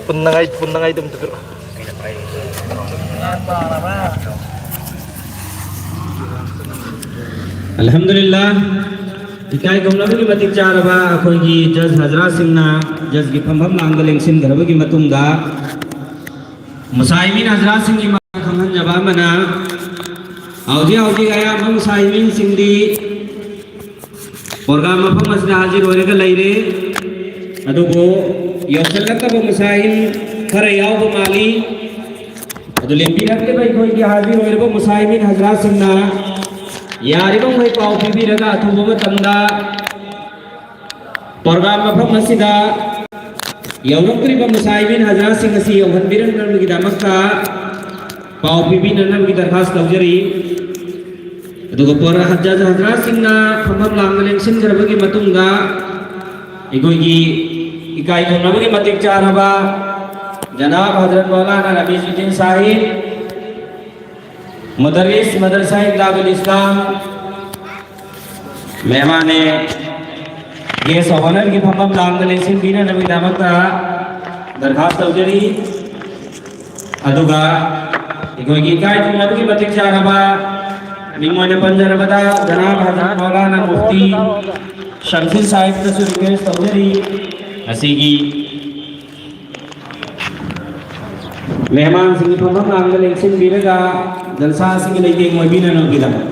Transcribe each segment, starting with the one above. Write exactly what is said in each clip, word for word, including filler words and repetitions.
ꯄꯨꯟꯅꯉꯥꯏ, ꯄꯨꯟꯅꯉꯥꯏꯗ ꯑꯝꯇ ꯄꯤꯔꯛꯑꯣ꯫ ꯑꯜꯍꯝꯗꯨꯂꯤꯜꯂꯥ, ꯏꯀꯥꯏ ꯈꯨꯝꯅꯕꯒꯤ ꯃꯇꯤꯛ ꯆꯥꯔꯕ ꯑꯩꯈꯣꯏꯒꯤ ꯖꯖ ꯍꯖꯔꯥꯠꯁꯤꯡꯅ ꯖꯖꯒꯤ ꯐꯝꯐꯝ ꯂꯥꯡꯗ ꯂꯦꯡꯁꯤꯟꯈ꯭ꯔꯕꯒꯤ ꯃꯇꯨꯡꯗ, ꯃꯨꯁꯥꯍꯤꯃꯤꯟ ꯍꯖꯔꯥꯠꯁꯤꯡꯒꯤ ꯃꯃꯥꯡꯗ ꯈꯪꯍꯟꯖꯕ ꯑꯃꯅ, ꯍꯧꯖꯤꯛ ꯍꯧꯖꯤꯛ ꯑꯌꯥꯝꯕ ꯃꯨꯁꯥꯍꯤꯃꯤꯟꯁꯤꯡꯗꯤ ꯄ꯭ꯔꯣꯒ꯭ꯔꯥꯝ ꯃꯐꯝ ꯑꯁꯤꯗ ꯍꯥꯖꯤꯔ ꯑꯣꯏꯔꯒ ꯂꯩꯔꯦ꯫ ꯑꯗꯨꯕꯨ ꯌꯧꯁꯤꯜꯂꯛꯇꯕ ꯃꯨꯁꯥꯍꯤꯝ ꯈꯔ ꯌꯥꯎꯕ ꯃꯥꯜꯂꯤ꯫ ꯑꯗꯨ ꯂꯦꯡꯕꯤꯔꯛꯂꯤꯕ ꯑꯩꯈꯣꯏꯒꯤ ꯍꯥꯖꯤꯔ ꯑꯣꯏꯔꯕ ꯃꯨꯁꯥꯍꯤꯃꯤꯟ ꯍꯖꯔꯥꯠꯁꯤꯡꯅ ꯌꯥꯔꯤꯕ ꯃꯈꯩ ꯄꯥꯎ ꯄꯤꯕꯤꯔꯒ ꯑꯊꯨꯕ ꯃꯇꯝꯗ ꯄ꯭ꯔꯣꯒ꯭ꯔꯥꯝ ꯃꯐꯝ ꯑꯁꯤꯗ ꯌꯧꯔꯛꯇ꯭ꯔꯤꯕ ꯃꯨꯁꯥꯍꯤꯃꯤꯟ ꯍꯖꯔꯥꯠꯁꯤꯡ ꯑꯁꯤ ꯌꯧꯍꯟꯕꯤꯔꯛꯅꯕꯒꯤꯗꯃꯛꯇ ꯄꯥꯎ ꯄꯤꯕꯤꯅꯅꯕꯒꯤ ꯗꯔꯈꯥꯁ ꯇꯧꯖꯔꯤ꯫ ꯑꯗꯨꯒ ꯄ꯭ꯔꯣꯒ꯭ꯔꯥꯝ ꯍꯖꯔꯥꯠꯁꯤꯡꯅ ꯐꯝꯐꯝ ꯂꯥꯡꯗ ꯂꯦꯡꯁꯤꯟꯈ꯭ꯔꯕꯒꯤ ꯃꯇꯨꯡꯗ, ꯑꯩꯈꯣꯏꯒꯤ ꯏꯀꯥꯏ ꯈꯨꯝꯅꯕꯒꯤ ꯃꯇꯤꯛ ꯆꯥꯔꯕ ꯖꯅꯥꯕ ꯍꯖꯔꯠ ꯃꯧꯂꯥꯅꯥ ꯔꯃꯤꯖꯨꯗꯗꯤꯟ ꯁꯥꯍꯤꯕ, ꯃꯨꯗꯔꯔꯤꯁ ꯃꯗꯔꯁꯥ ꯏꯝꯗꯥꯗꯨꯜ ꯏꯁꯂꯥꯝ, ꯃꯦꯍꯃꯥꯟ ꯒꯦꯁ ꯑꯣꯐ ꯑꯣꯅꯔꯒꯤ ꯐꯝꯐꯝ ꯂꯥꯡꯗ ꯂꯦꯡꯁꯤꯟꯕꯤꯅꯅꯕꯒꯤꯗꯃꯛꯇ ꯗꯔꯈꯥꯁ ꯇꯧꯖꯔꯤ꯫ ꯑꯗꯨꯒ ꯑꯩꯈꯣꯏꯒꯤ ꯏꯀꯥꯏ ꯈꯨꯝꯅꯕꯒꯤ ꯃꯇꯤꯛ ꯆꯥꯔꯕ ꯃꯤꯡ ꯑꯣꯏꯅ ꯄꯟꯖꯔꯕꯗ ꯖꯅꯥꯕ ꯍꯖꯔꯠ ꯃꯧꯂꯥꯅꯥ ꯃꯨꯐꯇꯤ ꯁꯝꯁꯨꯟ ꯁꯥꯍꯤꯕꯇꯁꯨ ꯔꯤꯀ꯭ꯋꯦꯁ ꯇꯧꯖꯔꯤ꯫ ꯉꯁꯤꯒꯤ ꯃꯦꯍꯃꯥꯟꯁꯤꯡꯒꯤ ꯐꯝꯐꯝ ꯂꯥꯡꯗ ꯂꯦꯡꯁꯤꯟꯕꯤꯔꯒ ꯖꯜꯁꯥ ꯑꯁꯤꯒꯤ ꯂꯩꯇꯦꯡ ꯑꯣꯏꯕꯤꯅꯅꯕꯒꯤꯗꯃꯛ꯫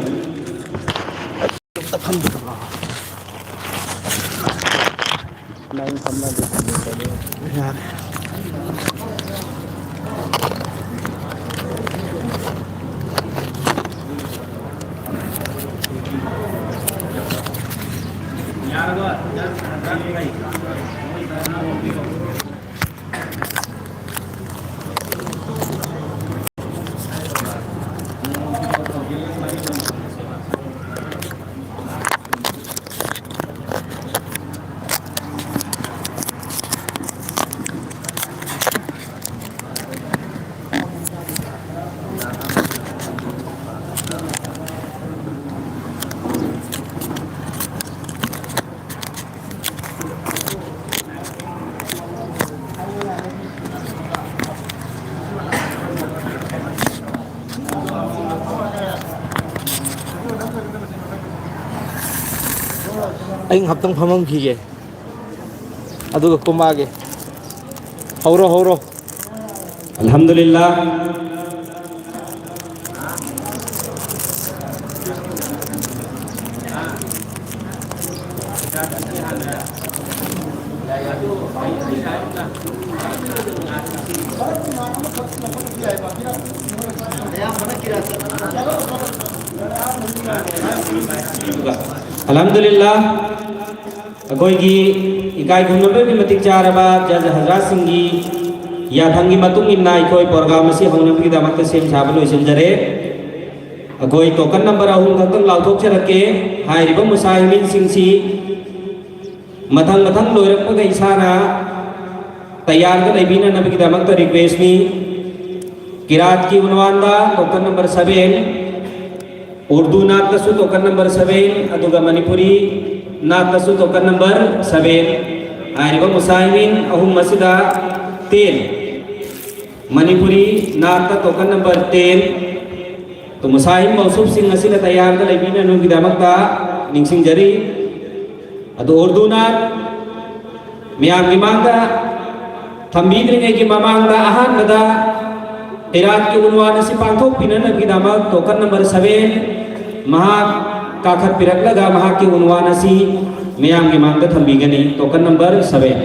ꯑꯩ ꯉꯥꯛꯇꯪ ꯐꯝꯃꯝꯈꯤꯒꯦ, ꯑꯗꯨꯒ ꯀꯨꯝꯃꯛꯑꯒꯦ꯫ ꯍꯧꯔꯣ, ꯍꯧꯔꯣ꯫ ꯑꯜꯍꯝꯗꯨꯂꯤꯜꯂꯥ꯫ ꯑꯜꯍꯝꯗꯨꯂꯤꯜꯂꯥ꯫ ꯑꯩꯈꯣꯏꯒꯤ ꯏꯀꯥꯏ ꯈꯨꯝꯅꯕꯒꯤ ꯃꯇꯤꯛ ꯆꯥꯔꯕ ꯖꯖ ꯍꯖꯔꯥꯠꯁꯤꯡꯒꯤ ꯌꯥꯊꯪꯒꯤ ꯃꯇꯨꯡ ꯏꯟꯅ ꯑꯩꯈꯣꯏ ꯄ꯭ꯔꯣꯒ꯭ꯔꯥꯝ ꯑꯁꯤ ꯍꯧꯅꯕꯒꯤꯗꯃꯛꯇ ꯁꯦꯝ ꯁꯥꯕ ꯂꯣꯏꯁꯤꯟꯖꯔꯦ꯫ ꯑꯩꯈꯣꯏ ꯇꯣꯀꯟ ꯅꯝꯕꯔ ꯑꯍꯨꯝ ꯈꯛꯇꯪ ꯂꯥꯎꯊꯣꯛꯆꯔꯛꯀꯦ꯫ ꯍꯥꯏꯔꯤꯕ ꯃꯨꯁꯥꯍꯤꯃꯤꯟꯁꯤꯡꯁꯤ ꯃꯊꯪ ꯃꯊꯪ ꯂꯣꯏꯔꯛꯄꯒ ꯏꯁꯥꯅ ꯇꯌꯥꯔꯗ ꯂꯩꯕꯤꯅꯅꯕꯒꯤꯗꯃꯛꯇ ꯔꯤꯀ꯭ꯋꯦꯁꯅꯤ꯫ ꯀꯤꯔꯥꯠꯀꯤ ꯎꯟꯋꯥꯟꯗ ꯇꯣꯀꯟ ꯅꯝꯕꯔ ꯁꯚꯦꯟ, ꯎꯔꯗꯨ ꯅꯥꯠꯇꯁꯨ ꯇꯣꯀꯟ ꯅꯝꯕꯔ ꯁꯚꯦꯟ, ꯑꯗꯨꯒ ꯃꯅꯤꯄꯨꯔꯤ ꯅꯥꯠꯇꯁꯨ ꯇꯣꯀꯟ ꯅꯝꯕꯔ ꯁꯚꯦꯟ꯫ ꯍꯥꯏꯔꯤꯕ ꯃꯨꯁꯥꯍꯤꯃꯤꯟ ꯑꯍꯨꯝ ꯑꯁꯤꯗ ꯇꯦꯟ, ꯃꯅꯤꯄꯨꯔꯤ ꯅꯥꯠꯇ ꯇꯣꯀꯟ ꯅꯝꯕꯔ ꯇꯦꯟ꯫ ꯇꯣ ꯃꯨꯁꯥꯍꯤꯝ ꯃꯧꯁꯨꯐꯁꯤꯡ ꯑꯁꯤꯅ ꯇꯌꯥꯔꯗ ꯂꯩꯕꯤꯅꯅꯕꯒꯤꯗꯃꯛꯇ ꯅꯤꯡꯁꯤꯡꯖꯔꯤ꯫ ꯑꯗꯣ ꯎꯔꯗꯨ ꯅꯥꯠ ꯃꯌꯥꯝꯒꯤ ꯃꯥꯡꯗ ꯊꯝꯕꯤꯗ꯭ꯔꯤꯉꯩꯒꯤ ꯃꯃꯥꯡꯗ ꯑꯍꯥꯟꯕꯗ ꯀꯤꯔꯥꯠꯀꯤ ꯎꯟꯋꯥꯟ ꯑꯁꯤ ꯄꯥꯡꯊꯣꯛꯄꯤꯅꯅꯕꯒꯤꯗꯃꯛ ꯇꯣꯀꯟ ꯅꯝꯕꯔ ꯁꯚꯦꯟ ꯃꯍꯥꯛ ꯀꯥꯈꯠꯄꯤꯔꯛꯂꯒ ꯃꯍꯥꯛꯀꯤ ꯎꯟꯋꯥꯟ ꯑꯁꯤ ꯃꯌꯥꯝꯒꯤ ꯃꯥꯡꯗ ꯊꯝꯕꯤꯒꯅꯤ꯫ ꯇꯣꯀꯟ ꯅꯝꯕꯔ ꯁꯚꯦꯟ꯫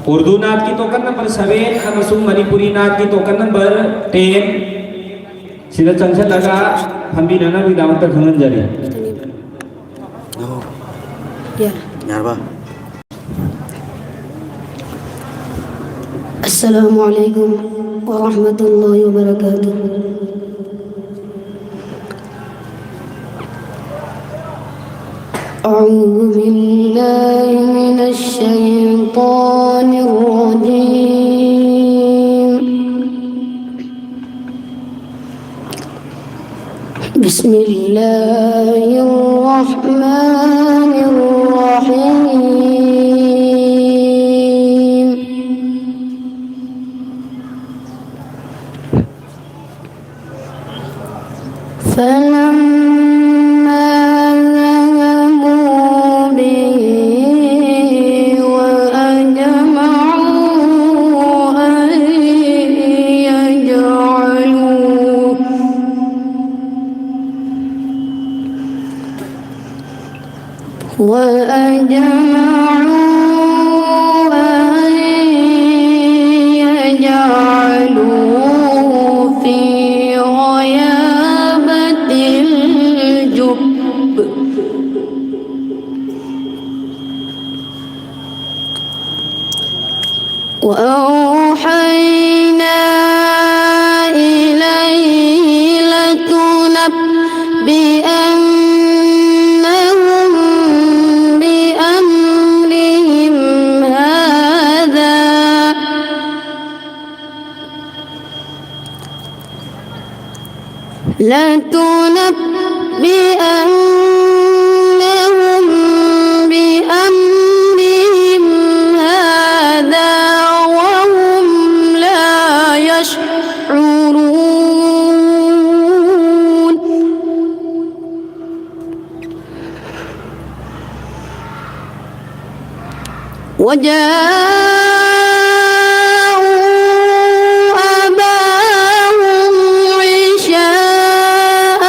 ꯎꯔꯗꯨ ꯅꯥꯠꯀꯤ ꯇꯣꯀꯟ ꯅꯝꯕꯔ ꯁꯚꯦꯟ ꯑꯃꯁꯨꯡ ꯃꯅꯤꯄꯨꯔꯤ ꯅꯥꯠꯀꯤ ꯇꯣꯀꯟ ꯅꯝꯕꯔ ꯇꯦꯟ ꯁꯤꯗ ꯆꯪꯁꯤꯜꯂꯒ ꯐꯝꯕꯤꯅꯅꯕꯒꯤꯗꯃꯛꯇ ꯈꯪꯍꯟꯖꯔꯤ꯫ ꯌꯥꯔꯦ꯫ ꯌꯥꯔꯕ? السلام عليكم ورحمة الله وبركاته. أعوذ بالله من الشيطان الرجيم. بسم الله الرحمن الرحيم. فلما ذهبوا به وأجمعوا أن يجعلوه وأجمعوا أن يجعلوه في غيابة الجب. وأوحينا إليه لتنبئنهم بأمرهم هذا لتنبئنهم بأمرهم هذا وهم لا يشعرون. وجاءوا أباهم عشاء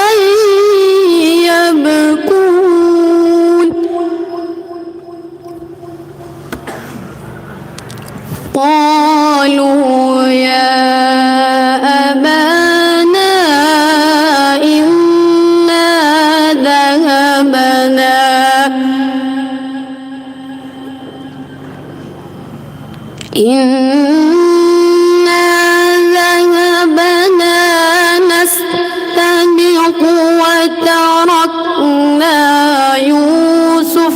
يبكون. قالوا يا أبانا إنا ذهبنا إنا ذهبنا نستبق وتركنا يوسف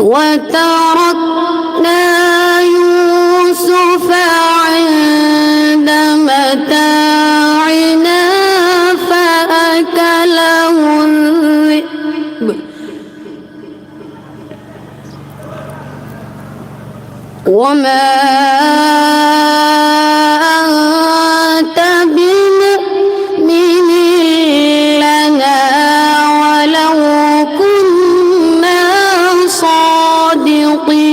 وتركنا يوسف عند متاعنا. وما أنت بمؤمن لنا ولو كنا صادقين.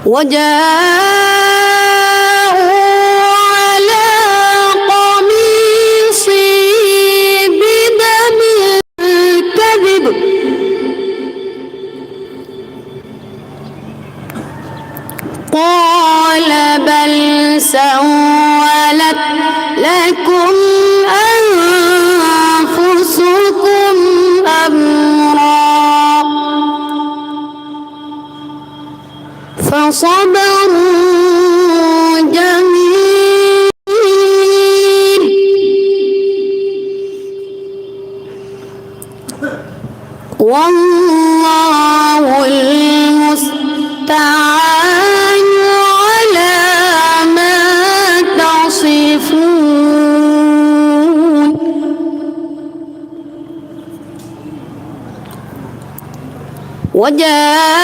وجاءوا على قميصه بدم كذب. قال بل سولت لكم أنفسكم أمرا فصبر جميل والله المستعان على ما تصفون. وجاءت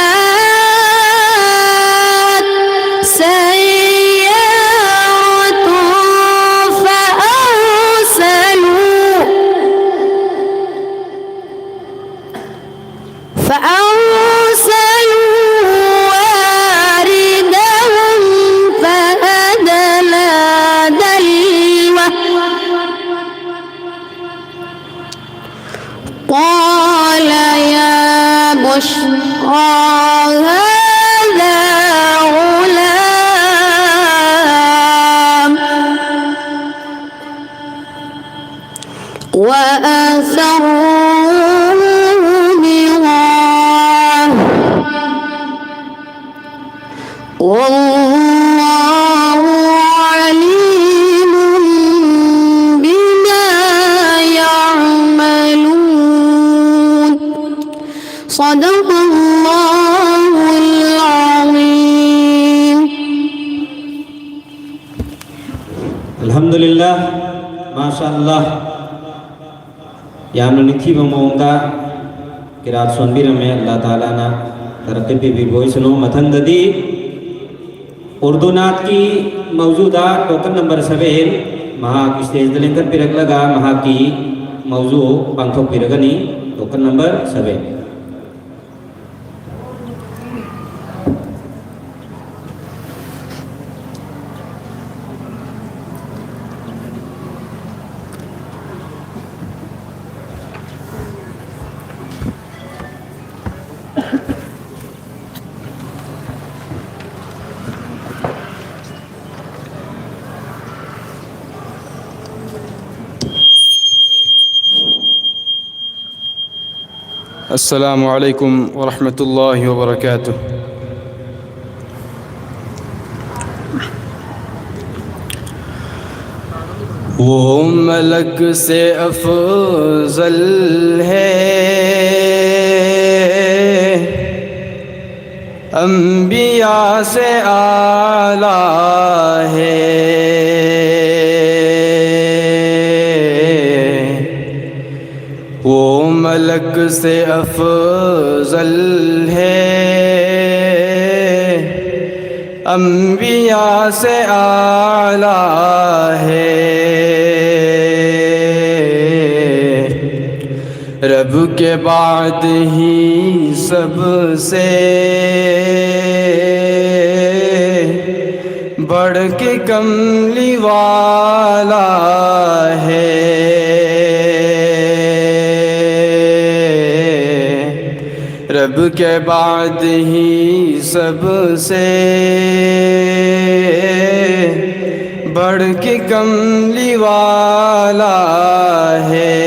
سيارة فأرسلوا فأرسلوا واردهم فأدلى دلوه قال يا بشرى هذا غلام وأسروه بضاعة والله عليم بما يعملون. صدق الله العظيم. الحمد لله. ما شاء الله. ꯌꯥꯝꯅ ꯅꯤꯡꯊꯤꯕ ꯃꯑꯣꯡꯗ ꯀꯤꯔꯥꯠ ꯁꯣꯟꯕꯤꯔꯝꯃꯦ꯫ ꯑꯜꯂꯥ ꯇꯥꯂꯥꯅ ꯇꯔꯛꯀꯤ ꯄꯤꯕꯤꯕ ꯑꯣꯏꯁꯅꯨ꯫ ꯃꯊꯪꯗꯗꯤ ꯎꯔꯗꯨꯅꯥꯠꯀꯤ ꯃꯧꯖꯨꯗ ꯇꯣꯀꯟ ꯅꯝꯕꯔ ꯁꯚꯦꯟ ꯃꯍꯥꯛ ꯁ꯭ꯇꯦꯖꯗ ꯂꯦꯡꯈꯠꯄꯤꯔꯛꯂꯒ ꯃꯍꯥꯛꯀꯤ ꯃꯧꯖꯨ ꯄꯥꯡꯊꯣꯛꯄꯤꯔꯒꯅꯤ꯫ ꯇꯣꯀꯟ ꯅꯝꯕꯔ ꯁꯚꯦꯟ꯫ السلام عليكم ورحمة الله وبركاته. وہ ملک سے افضل ہے، انبیاء سے اعلیٰ ہے۔ وہ ملک سے افضل ہے، انبیاء سے اعلیٰ ہے۔ رب کے بعد ہی سب سے بڑھ کے کملی والا ہے۔ رب کے بعد ہی سب سے بڑھ کے کملی والا ہے۔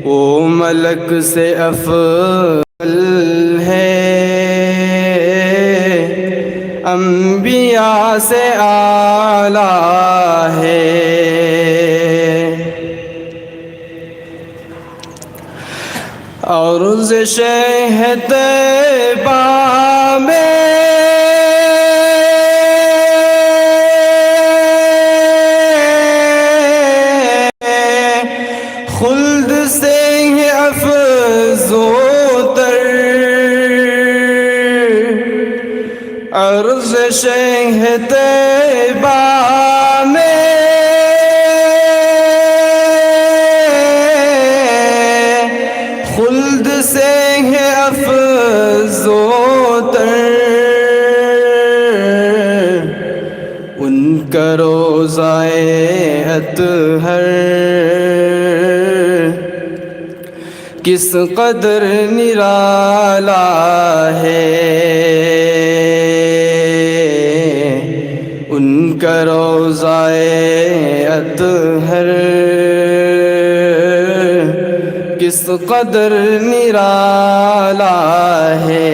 وہ ملک سے افضل ہے، انبیاء سے اعلیٰ ہے۔ اور ز شہ طیبہ میں افزون تر، عرض شہ طیبہ میں خلد سے ہے افزون تر، ان کا روضہ اطہر کس قدر نرالا ہے، ان کا روضہ اطہر کس قدر نرالا ہے۔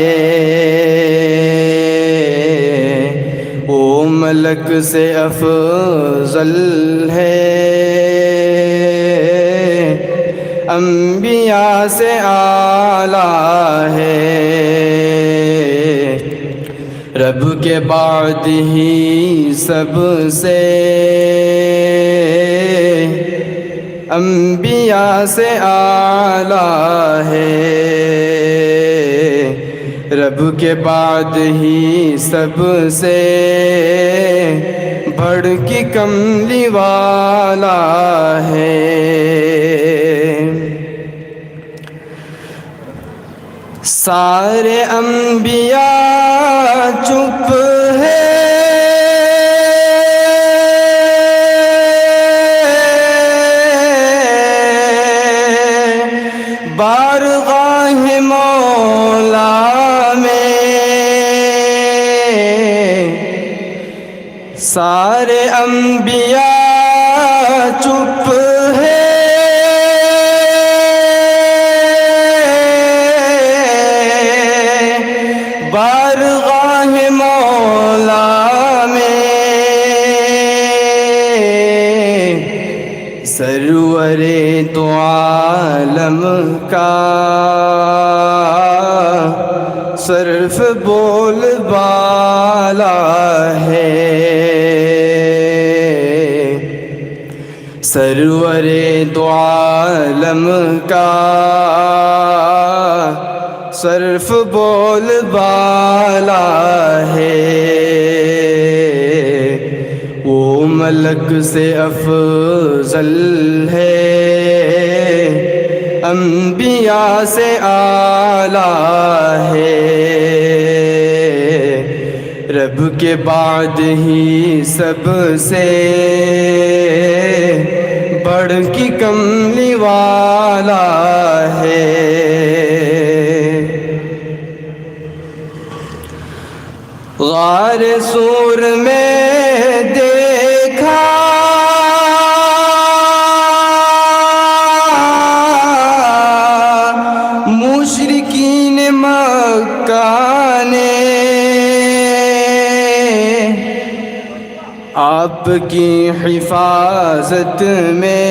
وہ ملک سے افضل ہے، انبیاء سے اعلیٰ ہے، رب کے بعد ہی سب سے انبیاء سے اعلیٰ ہے، رب کے بعد ہی سب سے بڑھ کے کملی والا ہے۔ سارے انبیاء چپ ہے بارگاہ مولا میں، سارے انبیاء چپ ہے بارگاہ مولا میں، سرور دو عالم کا صرف بول بالا ہے۔ سرور دو عالم کا صرف بول بالا ہے، وہ ملک سے افضل ہے، انبیاء سے اعلیٰ ہے۔ رب کے بعد ہی سب سے بڑھ کے کملی والا ہے۔ غار ثور میں دیکھا مشرکین مکہ نے، آپ کی حفاظت میں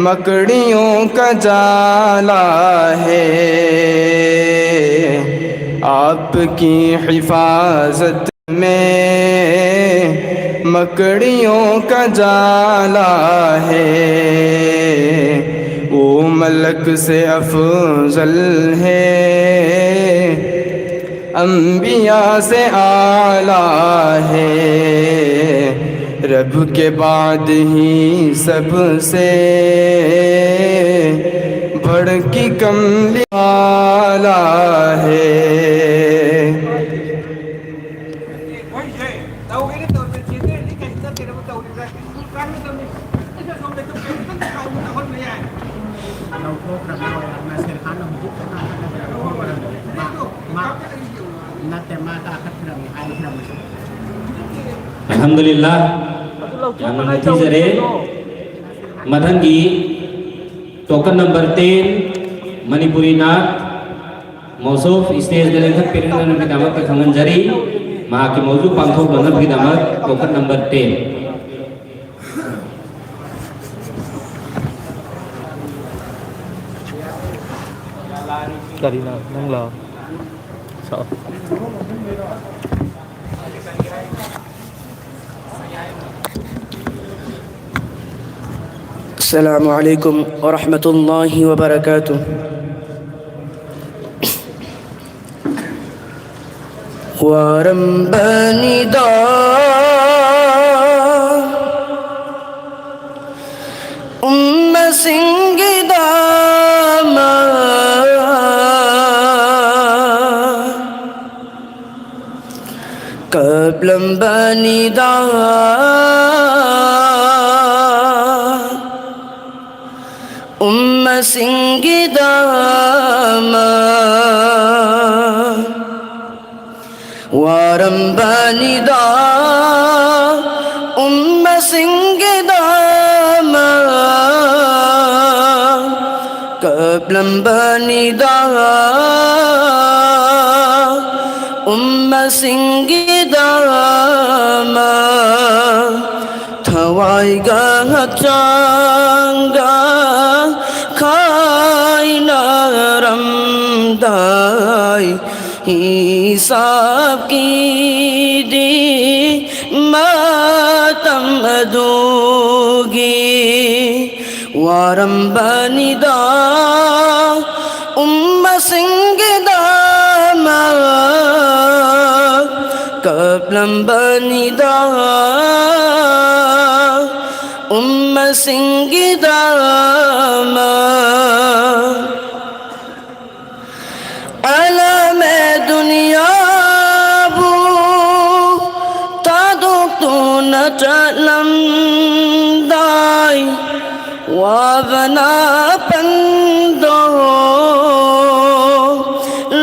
مکڑیوں کا جالا ہے، آپ کی حفاظت میں مکڑیوں کا جالا ہے، وہ ملک سے افضل ہے، انبیاء سے اعلیٰ ہے، رب کے بعد ہی سب سے بڑھ کے کملی والا ہے۔ ꯑꯜꯍꯝꯗꯨꯂꯤꯜꯂꯥꯍ, ꯌꯥꯝꯅ ꯅꯨꯡꯉꯥꯏꯖꯔꯦ꯫ ꯃꯊꯪꯒꯤ token number ten, ꯃꯅꯤꯄꯨꯔꯤ ꯅꯥꯠ ꯃꯧꯁꯨꯐ stageꯗ ꯂꯦꯡꯈꯠꯄꯤꯔꯛꯅꯕꯒꯤꯗꯃꯛꯇ ꯈꯪꯍꯟꯖꯔꯤ꯫ ꯃꯍꯥꯛꯀꯤ ꯃꯧꯖꯨ ꯄꯥꯡꯊꯣꯛꯅꯅꯕꯒꯤꯗꯃꯛ token number ten꯫ ꯀꯔꯤꯅꯣ ꯅꯪꯂꯣ? ꯁꯛꯑꯣ꯫ السلام عليكم ورحمة الله وبركاته. ꯋꯥꯔꯝꯕꯅꯤꯗ ꯎꯝꯃꯁꯤꯡꯒꯤꯗꯃꯛ ꯀꯞꯂꯝꯕꯅꯤꯗ ꯎꯝꯃꯁꯤꯡꯒꯤꯗꯃꯛ ꯋꯥꯔꯝꯕꯅꯤꯗ ꯎꯝꯃꯁꯤꯡꯒꯤꯗꯃꯛ ꯀꯞꯂꯝꯕꯅꯤꯗ ꯎꯝꯃꯁꯤꯡꯒꯤꯗꯃꯛ ꯊꯋꯥꯏꯒ ꯍꯛꯆꯥꯡꯒ ꯈꯥꯏꯅꯔꯝꯗꯥꯏ ꯍꯤꯁꯥꯕꯀꯤꯗꯤ ꯃꯇꯝ ꯑꯗꯨꯒꯤ ꯋꯥꯔꯝꯕꯅꯤꯗ ꯎꯝꯃꯁꯤꯡꯒꯤꯗꯃꯛ ꯀꯞꯂꯝꯕꯅꯤꯗ ꯎꯝꯃꯁꯤꯡꯒꯤꯗꯃꯛ ꯑꯂꯃꯦ ꯗꯨꯅꯤꯌꯥꯕꯨ ꯊꯥꯗꯣꯛꯇꯨꯅ ꯆꯠꯂꯝꯗꯥꯏ ꯋꯥꯕꯅ ꯄꯟꯗꯣ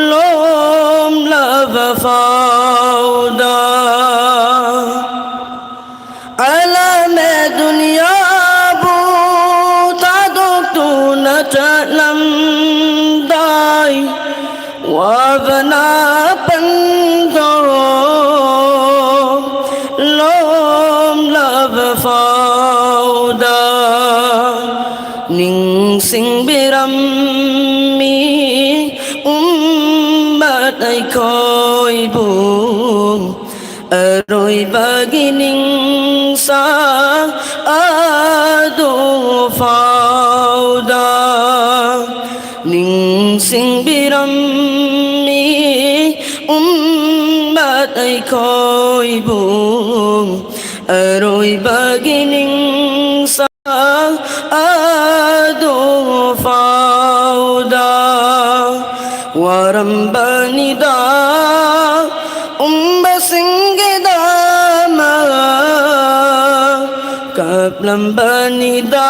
ꯂꯣꯝꯂꯕ ꯐꯥꯎꯗ ꯑꯂꯃꯦ ꯗꯨꯅꯤꯌꯥꯕꯨ ꯊꯥꯗꯣꯛꯇꯨꯅ ꯆꯠꯂꯝꯗꯥꯏ ꯋꯥꯕꯅ ꯄꯟꯗꯣ ꯂꯣꯝꯂꯕ ꯐꯥꯎꯗ ꯅꯤꯡꯁꯤꯡꯕꯤꯔꯝꯃꯤ ꯎꯝꯃꯠ ꯑꯩꯈꯣꯏꯕꯨ ꯑꯔꯣꯏꯕꯒꯤ ꯅꯤꯡꯁꯥ ꯑꯗꯨ ꯁꯤꯡꯕꯤꯔꯝꯃꯤ꯫ ꯎꯝꯃꯠ ꯑꯩꯈꯣꯏꯕꯨ ꯑꯔꯣꯏꯕꯒꯤ ꯅꯤꯡꯁꯥ ꯑꯗꯨ ꯐꯥꯎꯗ ꯋꯥꯔꯝꯕꯅꯤꯗ ꯎꯝꯕꯁꯤꯡꯒꯤꯗꯃꯛ ꯀꯞꯂꯝꯕꯅꯤꯗ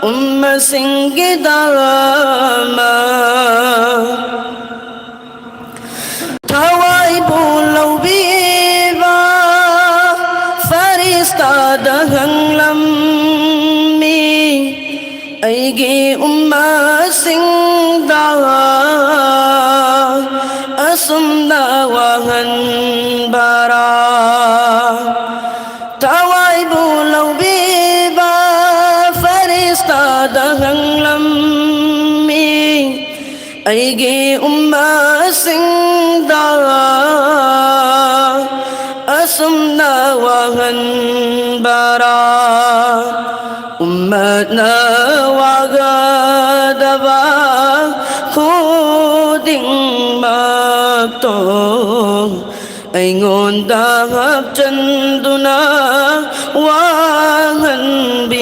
ꯎꯝꯕꯁꯤꯡꯒꯤꯗꯃꯛ꯫ ꯊꯋꯥꯏꯕꯨ ꯂꯧꯕꯤꯕ ꯐꯔꯤꯁꯇꯥꯗ ꯍꯪꯂꯝꯃꯤ, ꯑꯩꯒꯤ ꯎꯝꯃꯁꯤꯡꯗ ꯑꯁꯨꯝꯅ ꯋꯥꯍꯟꯕꯔꯥ? ꯊꯋꯥꯏꯕꯨ ꯂꯧꯕꯤꯕ ꯐꯔꯤꯁꯇꯥꯗ ꯍꯪꯂꯝꯃꯤ, ꯑꯩꯒꯤ ꯎꯝꯃꯁꯤꯡꯗ ꯑꯁꯨꯝꯅ ꯋꯥꯍꯟꯕꯔꯥ? ꯎꯝꯃꯠꯅ ꯋꯥꯒꯗꯕ ꯈꯨꯗꯤꯡꯃꯛꯇꯣ ꯑꯩꯉꯣꯟꯗ ꯍꯥꯞꯆꯟꯗꯨꯅ ꯋꯥꯍꯟꯕꯤꯔꯣ꯫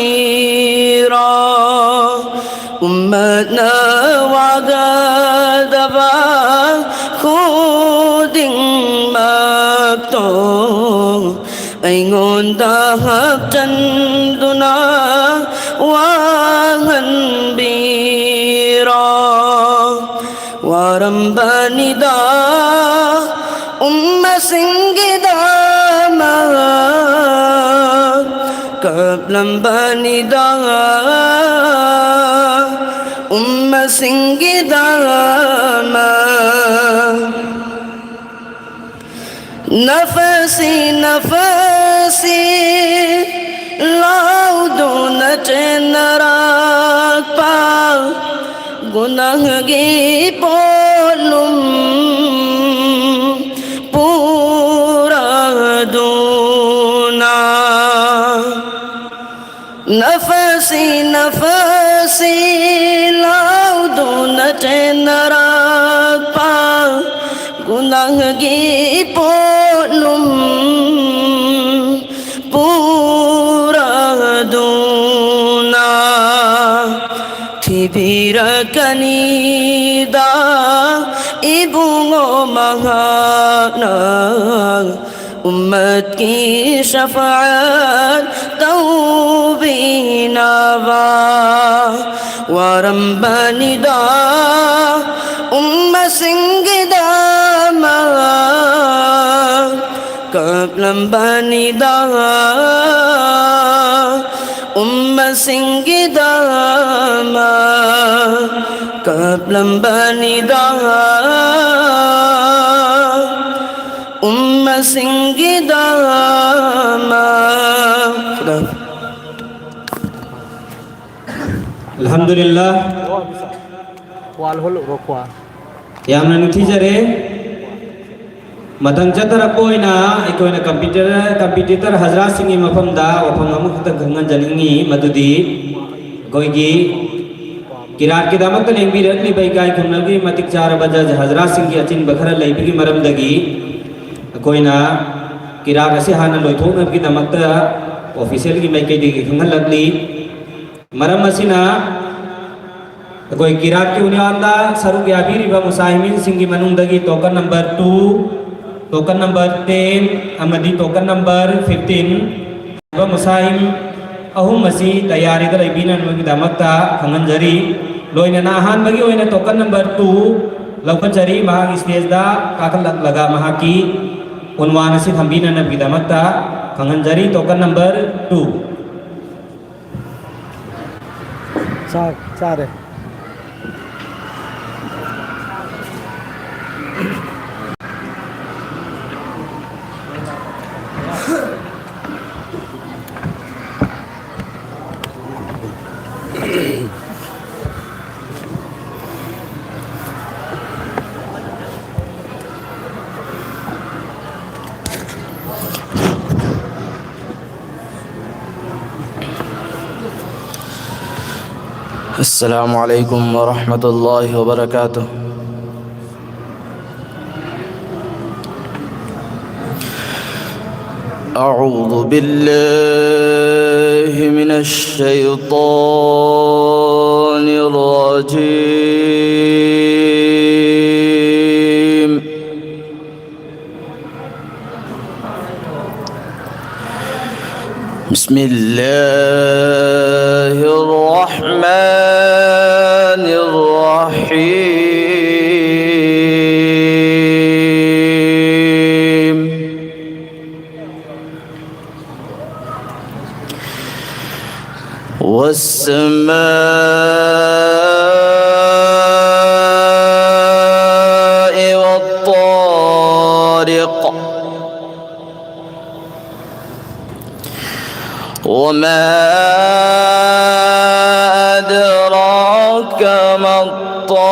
ꯎꯝꯃꯠꯅ ꯋꯥꯒꯗꯕ ꯈꯨꯗꯤꯡꯃꯛꯇꯣ ꯑꯩꯉꯣꯟꯗ ꯍꯥꯞꯆꯟꯗꯨꯅ ꯋꯥꯍꯟꯕꯤꯔꯣ꯫ ꯋꯥꯔꯝꯕꯅꯤꯗ ꯎꯝꯃꯁꯤꯡꯒꯤꯗꯃꯛ ꯀꯞꯂꯝꯕꯅꯤꯗ ꯎꯝꯃꯁꯤꯡꯒꯤꯗꯃꯛ꯫ ꯅꯐꯁꯤ ꯅꯐꯁꯤ ꯂꯥꯎꯗꯨꯅ ꯆꯦꯟꯅꯔꯛꯄ ꯒꯨꯅꯥꯍꯒꯤ ꯄꯣꯠꯂꯨꯝ ꯄꯨꯔꯗꯨꯅ꯫ ꯅꯐꯁꯤ ꯅꯐꯁꯤ ꯇꯥꯡꯒꯤ ꯄꯣꯠꯂꯨꯝ ꯄꯨꯔꯗꯨꯅ ꯊꯤꯕꯤꯔꯛꯀꯅꯤꯗ ꯏꯕꯨꯡꯉꯣ ꯃꯍꯥꯛꯅ꯫ ꯎꯝꯃꯠꯀꯤ ꯁꯐꯥꯑꯠ ꯇꯧꯕꯤꯅꯕ ꯋꯥꯔꯝꯕꯅꯤꯗ ꯎꯝꯃꯁꯤꯡꯒꯤꯗꯃꯛ ꯀꯞꯂꯝꯕꯅꯤꯗ ꯎꯝꯃꯁꯤꯡꯒꯤꯗꯃꯛ ꯀꯞꯂꯝꯕꯅꯤꯗ ꯎꯝꯃꯁꯤꯡꯒꯤꯗꯃꯛ꯫ ꯈꯨꯗꯥ꯫ ꯑꯜꯍꯝꯗꯨꯂꯤꯜꯂꯥꯍ꯫ ꯌꯥꯝꯅ ꯅꯤꯡꯊꯤꯖꯔꯦ꯫ ꯃꯊꯪ ꯆꯠꯊꯔꯛꯄ ꯑꯣꯏꯅ ꯑꯩꯈꯣꯏꯅ ꯀꯝꯄꯤꯇꯤꯇꯔ, ꯀꯝꯄꯤꯇꯤꯇꯔ ꯍꯖꯔꯥꯠꯁꯤꯡꯒꯤ ꯃꯐꯝꯗ ꯋꯥꯐꯝ ꯑꯃꯈꯛꯇꯪ ꯈꯪꯍꯟꯖꯅꯤꯡꯉꯤ, ꯃꯗꯨꯗꯤ ꯑꯩꯈꯣꯏꯒꯤ ꯀꯤꯔꯥꯠꯀꯤꯗꯃꯛꯇ ꯂꯦꯡꯕꯤꯔꯛꯂꯤꯕ ꯏꯀꯥꯏ ꯈꯨꯝꯅꯕꯒꯤ ꯃꯇꯤꯛ ꯆꯥꯔꯕ ꯖꯖ ꯍꯖꯔꯥꯠꯁꯤꯡꯒꯤ ꯑꯆꯤꯟꯕ ꯈꯔ ꯂꯩꯕꯒꯤ ꯃꯔꯝꯗꯒꯤ ꯑꯩꯈꯣꯏꯅ ꯀꯤꯔꯥꯠ ꯑꯁꯤ ꯍꯥꯟꯅ ꯂꯣꯏꯊꯣꯛꯅꯕꯒꯤꯗꯃꯛꯇ ꯑꯣꯐꯤꯁꯦꯜꯒꯤ ꯃꯥꯏꯀꯩꯗꯒꯤ ꯈꯪꯍꯜꯂꯛꯂꯤ꯫ ꯃꯔꯝ ꯑꯁꯤꯅ ꯑꯩꯈꯣꯏ ꯀꯤꯔꯥꯠꯀꯤ ꯎꯟꯋꯥꯟꯗ ꯁꯔꯨꯛ ꯌꯥꯕꯤꯔꯤꯕ ꯃꯨꯁꯥꯍꯤꯃꯤꯟꯁꯤꯡꯒꯤ ꯃꯅꯨꯡꯗꯒꯤ ꯇꯣꯀꯟ ꯅꯝꯕꯔ two, ꯇꯣꯀꯟ ꯅꯝꯕꯔ ten ꯑꯃꯗꯤ ꯇꯣꯀꯟ ꯅꯝꯕꯔ fifteen ꯍꯥꯏꯕ ꯃꯨꯁꯥꯍꯤꯝ ꯑꯍꯨꯝ ꯑꯁꯤ ꯇꯌꯥꯔꯤꯗ ꯂꯩꯕꯤꯅꯅꯕꯒꯤꯗꯃꯛꯇ ꯈꯪꯍꯟꯖꯔꯤ꯫ ꯂꯣꯏꯅꯅ ꯑꯍꯥꯟꯕꯒꯤ ꯑꯣꯏꯅ ꯇꯣꯀꯟ ꯅꯝꯕꯔ two ꯂꯧꯈꯠꯆꯔꯤ꯫ ꯃꯍꯥꯛ ꯁ꯭ꯇꯦꯖꯇ ꯀꯥꯈꯠꯂꯛꯂꯒ ꯃꯍꯥꯛꯀꯤ ꯎꯟꯋꯥꯟ ꯑꯁꯤ ꯊꯝꯕꯤꯅꯅꯕꯒꯤꯗꯃꯛꯇ ꯈꯪꯍꯟꯖꯔꯤ꯫ ꯇꯣꯀꯟ ꯅꯝꯕꯔ two꯫ ꯆꯥꯛ ꯆꯥꯔꯦ꯫ السلام عليكم ورحمة الله وبركاته. أعوذ بالله من الشيطان الرجيم. بسم الله الرحمن الرحيم. والسماء والطارق. وما أدراك ما الطارق.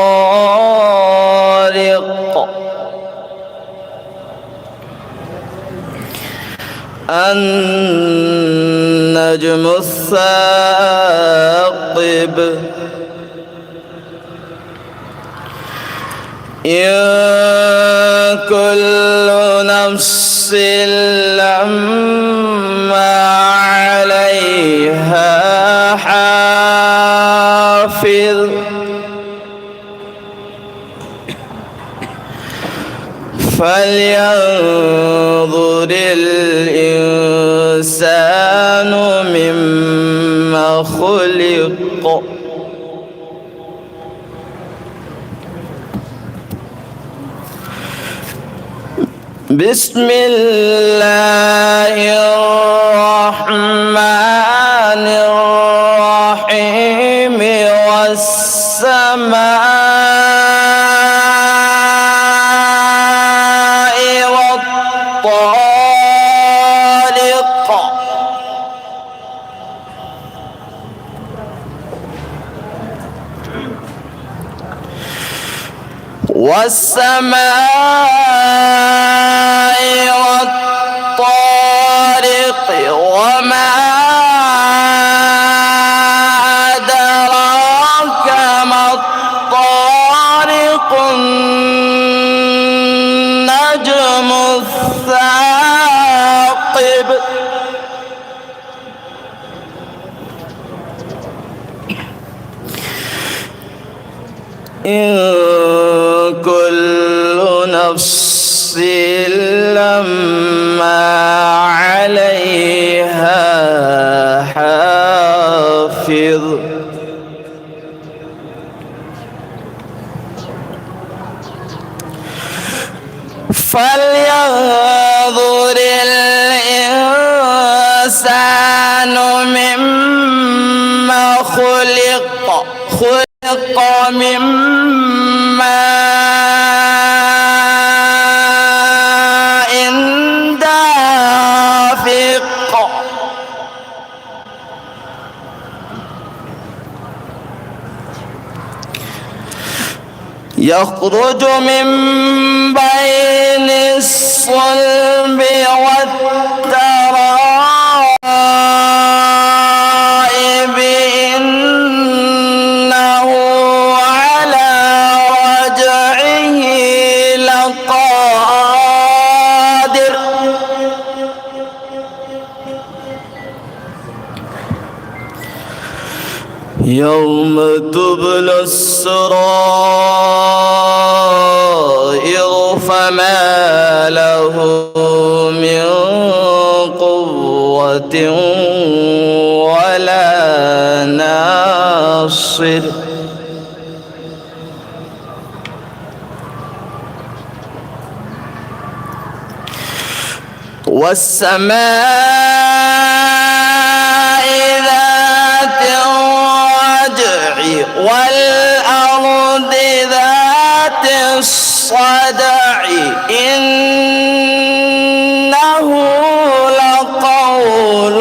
النجم الثاقب. إن كل نفس لما عليها حافظ. فلينظر الإنسان مم خلق. بسم الله الرحمن الرحيم. والسماء والطارق. والسماء والطارق. وما أدراك ما الطارق. النجم الثاقب. إن كل نفس لما عليها حافظ. فلينظر الإنسان مما خلق. خلق من ماء دافق. يخرج من بين الصلب والترائب. إنه على رجعه لقادر. يوم تبلى السرائر فما له من قوة ولا ناصر. والسماء ذات الرجع والأرض ذات الصدع. إنه لقول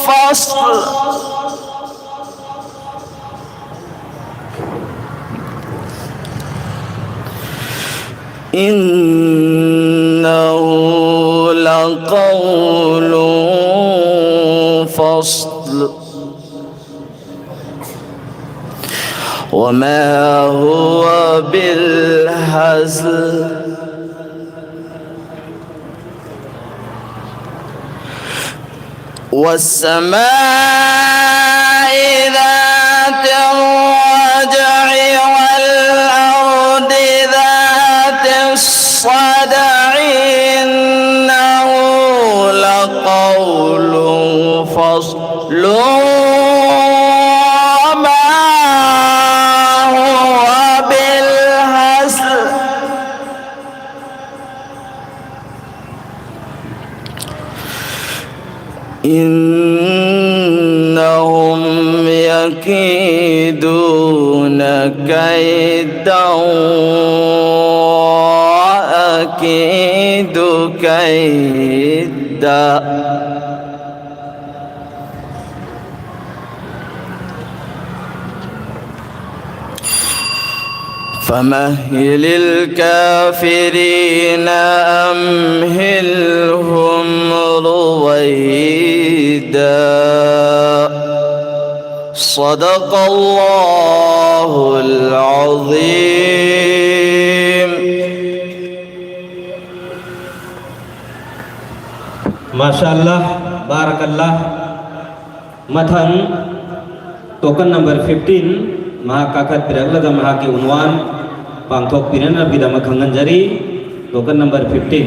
فصل. إنه لقول فصل. وما هو بالهزل. والسماء ذات وما هو بالهزل. إنهم يكيدون كيدا وأكيد كيدا. فمهل الكافرين أمهلهم رويدا. صدق الله العظيم. Masha Allah, barakallah. ꯃꯊꯪ, token number fifteen, ꯃꯍꯥꯛ ꯀꯥꯈꯠꯄꯤꯔꯛꯂꯒ ꯃꯍꯥꯛꯀꯤ ꯎꯟꯋꯥꯟ ꯄꯥꯡꯊꯣꯛꯄꯤꯅꯅꯕꯒꯤꯗꯃꯛ ꯈꯪꯍꯟꯖꯔꯤ꯫ Token number fifteen꯫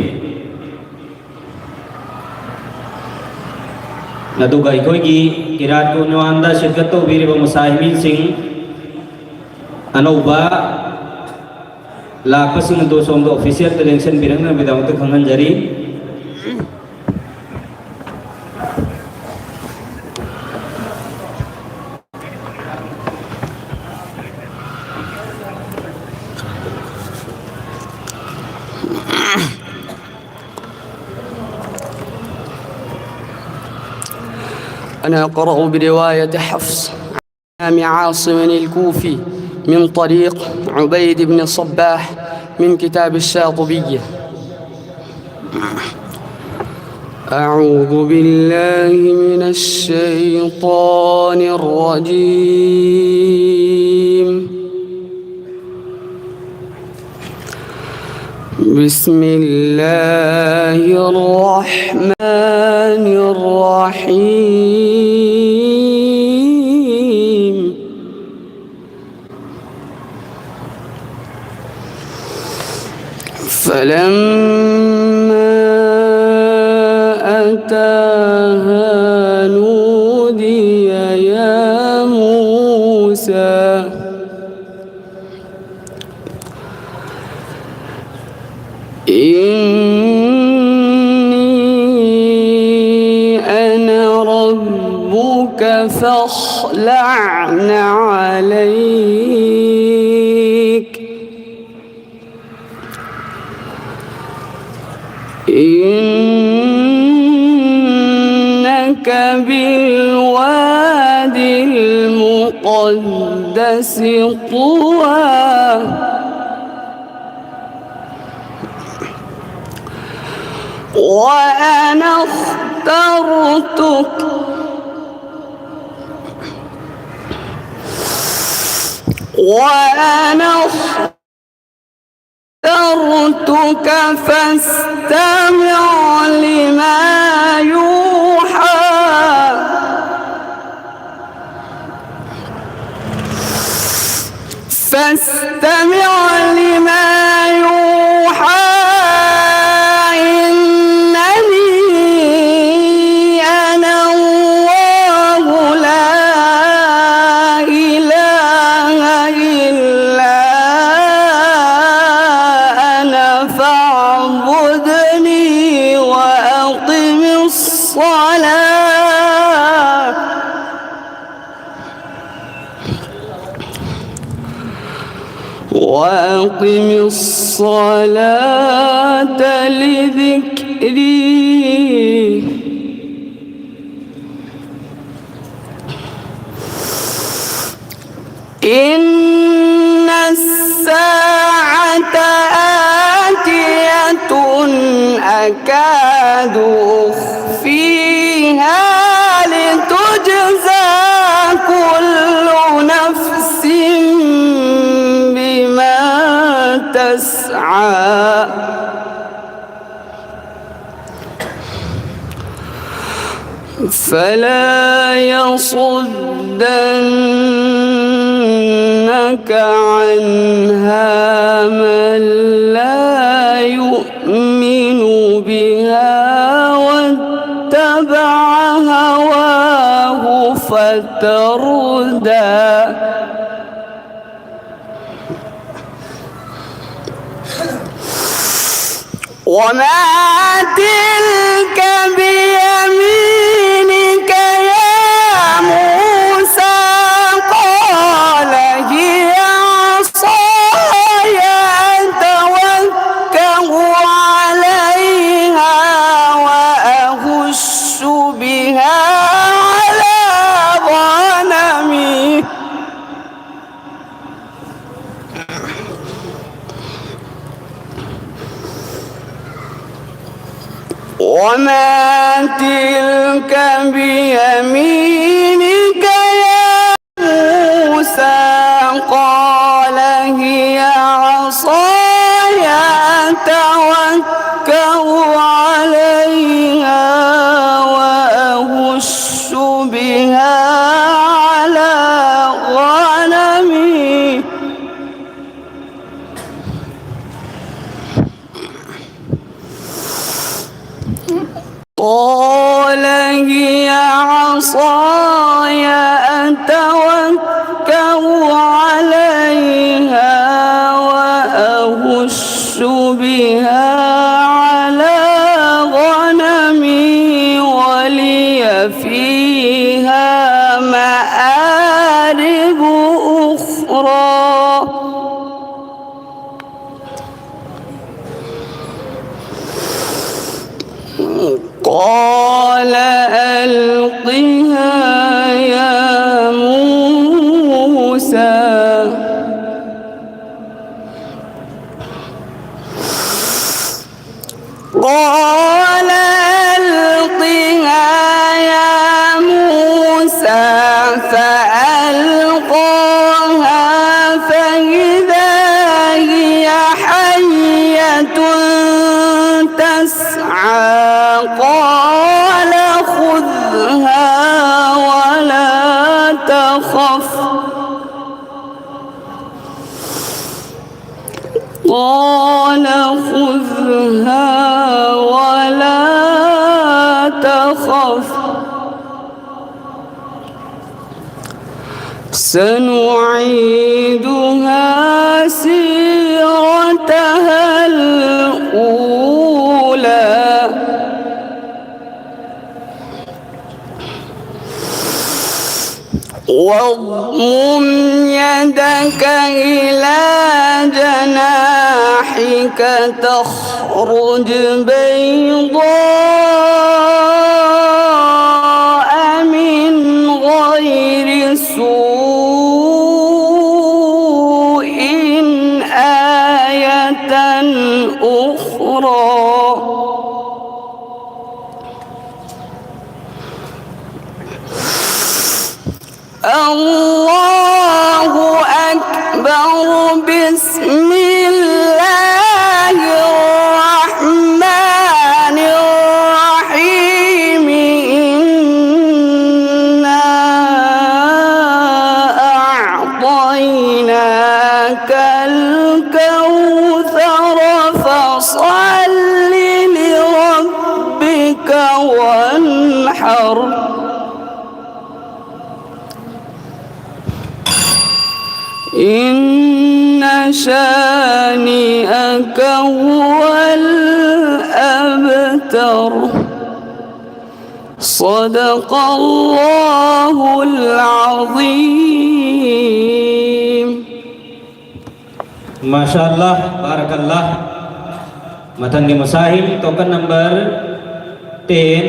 ꯑꯗꯨꯒ ꯑꯩꯈꯣꯏꯒꯤ ꯀꯤꯔꯥꯠꯀꯤ ꯎꯟꯋꯥꯟꯗ ꯁꯤꯔꯀꯠ ꯇꯧꯕꯤꯔꯤꯕ ꯃꯨꯁꯥꯍꯤꯃꯤꯟꯁꯤꯡ, ꯑꯅꯧꯕ ꯂꯥꯛꯄꯁꯤꯡ ꯑꯗꯨ ꯁꯣꯝꯗ officialꯗ ꯂꯦꯡꯁꯤꯟꯕꯤꯔꯛꯅꯕꯒꯤꯗꯃꯛꯇ ꯈꯪꯍꯟꯖꯔꯤ꯫ أنا أقرأ برواية حفص عن عاصم الكوفي من طريق عبيد بن صباح من كتاب الشاطبية. أعوذ بالله من الشيطان الرجيم. بسم الله الرحمن الرحيم. فلما أتاها نودي فاخلع نعليك، إنك بالواد المقدس طوى. وأنا اخترتك، وأنا اخترتك فاستمع لما يوحى. فاستمع لما يوحى، إنني أنا الله لا إله إلا أنا فاعبدني وأقم الصلاة، وأقم الصلاة لذكري. إن الساعة آتية أكاد أخفيها لتجزى كل نفس بما تسعى. فلا يصدنك عنها من لا يؤمن بها واتبع هواه فتردى. وما تلك بيمينك يا تلك بيمينك يا موسى؟ قال هي عصاي أتوكأ عليها وأهش بها على غنمي. قال هي عصاي أتوكأ عليها وأهش بها على غنمي ولي فيها مآرب أخرى. قال ألقها يا موسى. قال ألقها يا موسى. فألقاها فإذا هي حية تسعى. قال خذها ولا تخف. قال خذها ولا تخف. سنعيدها سيرتها الأولى. واضمم يدك إلى جناحك تخرج بيضاء من غير سوء آية أخرى. الله أكبر. بسم الله الرحمن الرحيم. إنا أعطيناك الكوثر، فصل لربك وانحر. إن شانئك هو الأبتر. صدق الله العظيم. ꯃꯥꯁꯥ ꯑꯜꯂꯥꯍ, ꯕꯥꯔꯥꯀ ꯑꯜꯂꯥꯍ꯫ ꯃꯊꯪꯒꯤ ꯃꯨꯁꯥꯍꯤꯝ, token number ten,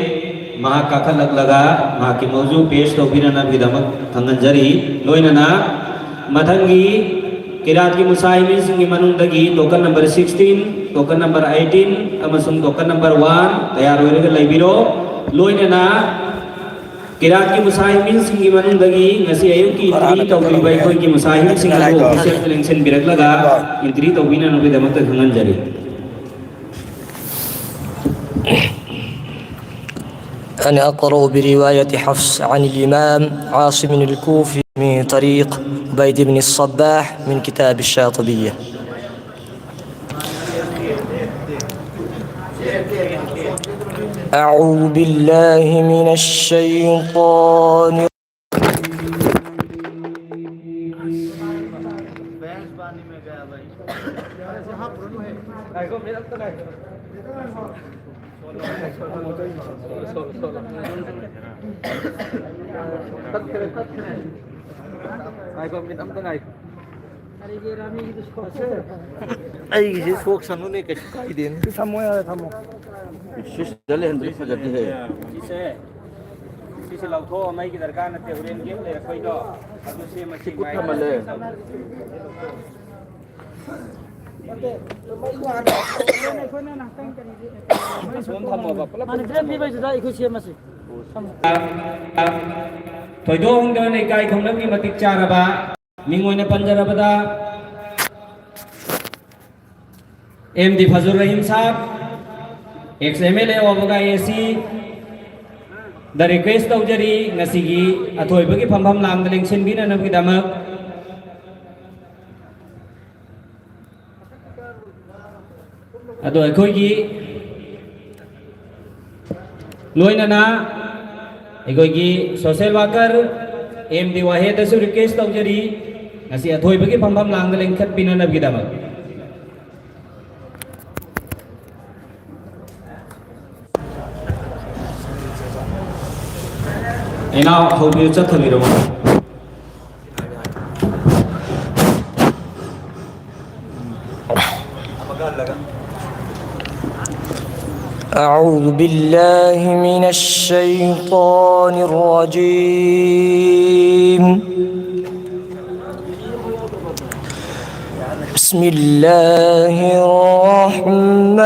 ꯃꯍꯥꯛ ꯀꯥꯈꯠꯂꯛꯂꯒ ꯃꯍꯥꯛꯀꯤ ꯃꯧꯖꯨ ꯄꯦꯁ ꯇꯧꯕꯤꯅꯅꯕꯒꯤꯗꯃꯛ ꯈꯪꯍꯟꯖꯔꯤ꯫ ꯂꯣꯏꯅꯅ ꯃꯊꯪꯒꯤ ꯀꯤꯔꯥꯠꯀꯤ ꯃꯨꯁꯥꯍꯤꯃꯤꯟꯁꯤꯡꯒꯤ ꯃꯅꯨꯡꯗꯒꯤ token number sixteen, token number eighteen ꯑꯃꯁꯨꯡ token number one ꯇꯌꯥꯔ ꯑꯣꯏꯔꯒ ꯂꯩꯕꯤꯔꯣ꯫ ꯂꯣꯏꯅꯅ ꯀꯤꯔꯥꯠꯀꯤ ꯃꯨꯁꯥꯍꯤꯃꯤꯟꯁꯤꯡꯒꯤ ꯃꯅꯨꯡꯗꯒꯤ ꯉꯁꯤ ꯑꯌꯨꯛꯀꯤ entry ꯇꯧꯕꯤꯕ ꯑꯩꯈꯣꯏꯒꯤ ꯃꯨꯁꯥꯍꯤꯝꯁꯤꯡ ꯑꯗꯨ official ꯂꯦꯡꯁꯤꯟꯕꯤꯔꯛꯂꯒ entry ꯇꯧꯕꯤꯅꯅꯕꯒꯤꯗꯃꯛꯇ ꯈꯪꯍꯟꯖꯔꯤ꯫ أنا أقرأ برواية حفص عن الإمام عاصم الكوفي من طريق عبيد بن الصباح من كتاب الشاطبية. أعوذ بالله من الشيطان. ꯑꯩꯒꯤꯁꯤ ꯁꯣꯛꯁꯅꯨꯅꯦ, ꯀꯩꯁꯨ ꯀꯥꯏꯗꯦꯅꯦ꯫ ꯊꯝꯃꯣ ꯌꯥꯔꯦ, ꯊꯝꯃꯣ꯫ ꯁꯤꯁꯤꯗ ꯂꯩꯍꯟꯕꯗꯤ ꯐꯖꯗꯦꯍꯦ꯫ ꯁꯤꯁꯦ, ꯁꯤꯁꯦ ꯂꯧꯊꯣꯛꯑꯣ, ꯃꯩꯒꯤ ꯗꯔꯀꯥꯔ ꯅꯠꯇꯦ꯫ ꯍꯣꯔꯦꯟ ꯒꯦꯝ ꯂꯩꯔꯛꯄꯩꯗꯣ ꯑꯗꯨ ꯁꯦꯝꯃꯁꯤ꯫ ꯁꯤ ꯀꯨꯠ ꯊꯝꯃꯜꯂꯦ꯫ ꯑꯁꯣꯝ ꯊꯝꯃꯣꯕ, ꯄꯨꯂꯞ ꯃꯥꯅ ꯄꯨꯂꯞ ꯒꯦꯝ ꯊꯝꯃꯣꯕ꯫ ꯄꯤꯕꯩꯗꯨꯗ ꯑꯩꯈꯣꯏ ꯁꯦꯝꯃꯁꯤ꯫ ꯊꯣꯏꯗꯣꯛ ꯍꯦꯟꯗꯣꯛꯅ ꯏꯀꯥꯏ ꯈꯨꯝꯅꯕꯒꯤ ꯃꯇꯤꯛ ꯆꯥꯔꯕ ꯃꯤꯡ ꯑꯣꯏꯅ ꯄꯟꯖꯔꯕꯗ, M D Fazur Rahim Sahab, ex M L A of Wagah A C ꯗ request ꯇꯧꯖꯔꯤ, ꯉꯁꯤꯒꯤ ꯑꯊꯣꯏꯕꯒꯤ ꯐꯝꯐꯝ ꯂꯥꯡꯗ ꯂꯦꯡꯁꯤꯟꯕꯤꯅꯅꯕꯒꯤꯗꯃꯛ꯫ ꯑꯗꯣ ꯑꯩꯈꯣꯏꯒꯤ ꯂꯣꯏꯅꯅ ꯑꯩꯈꯣꯏꯒꯤ social worker ꯑꯦꯝ ꯗꯤ ꯋꯥꯍꯦꯗꯁꯨ request ꯇꯧꯖꯔꯤ, ꯉꯁꯤ ꯑꯊꯣꯏꯕꯒꯤ ꯐꯝꯐꯝ ꯂꯥꯡꯗ ꯂꯦꯡꯈꯠꯄꯤꯅꯅꯕꯒꯤꯗꯃꯛ꯫ ꯏꯅꯥꯎ ꯍꯧꯕꯤꯌꯨ, ꯆꯠꯊꯕꯤꯔꯛꯑꯣ꯫ أعوذ بالله من الشيطان الرجيم. بسم الله الرحمن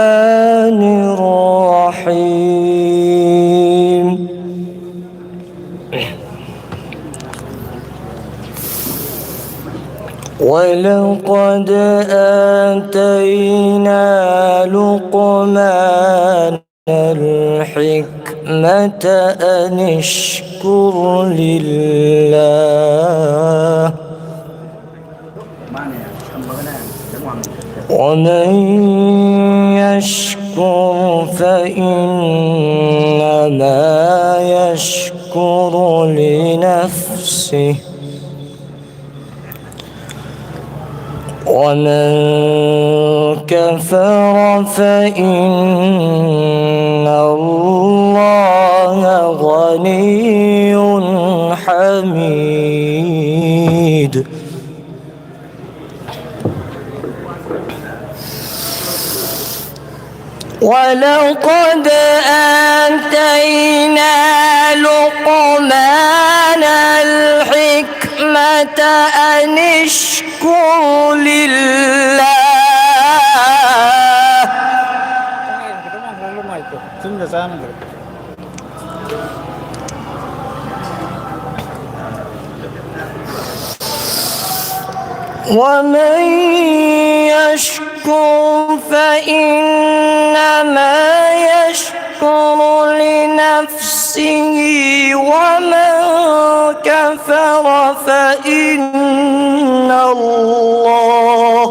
الرحيم. ولقد آتينا لقمان الحكمة أن اشكر لله، ومن يشكر فإنما يشكر لنفسه، ومن كفر فإن الله غني حميد. ولقد آتينا لقمان الحكمة أن اشكر لله. ꯆꯤꯟꯗ ꯆꯥꯅꯗ꯭ꯔꯦ꯫ ومن يشكر فإنما يشكر لنفسه، ومن كفر فإن الله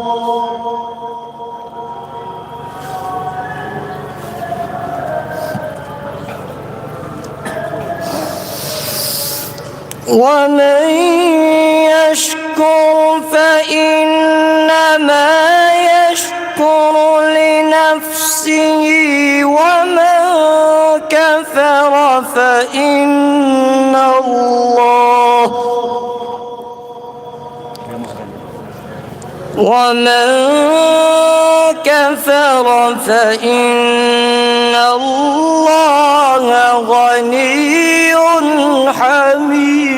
ومن يشكر فإنما يشكر لنفسه، ومن كفر فإن الله ومن كفر فإن الله غني حميد.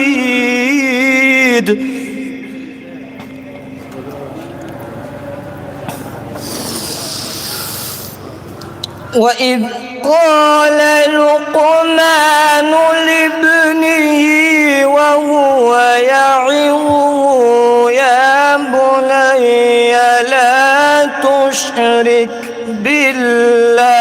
وإذ قال لقمان لابنه وهو يعظه: يا بني لا تشرك بالله،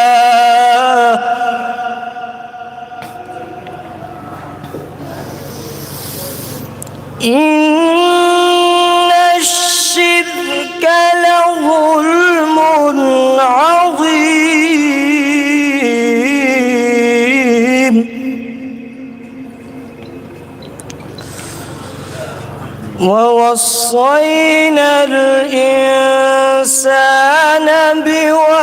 إن الشرك لظلم عظيم. ووصينا الإنسان بوالديه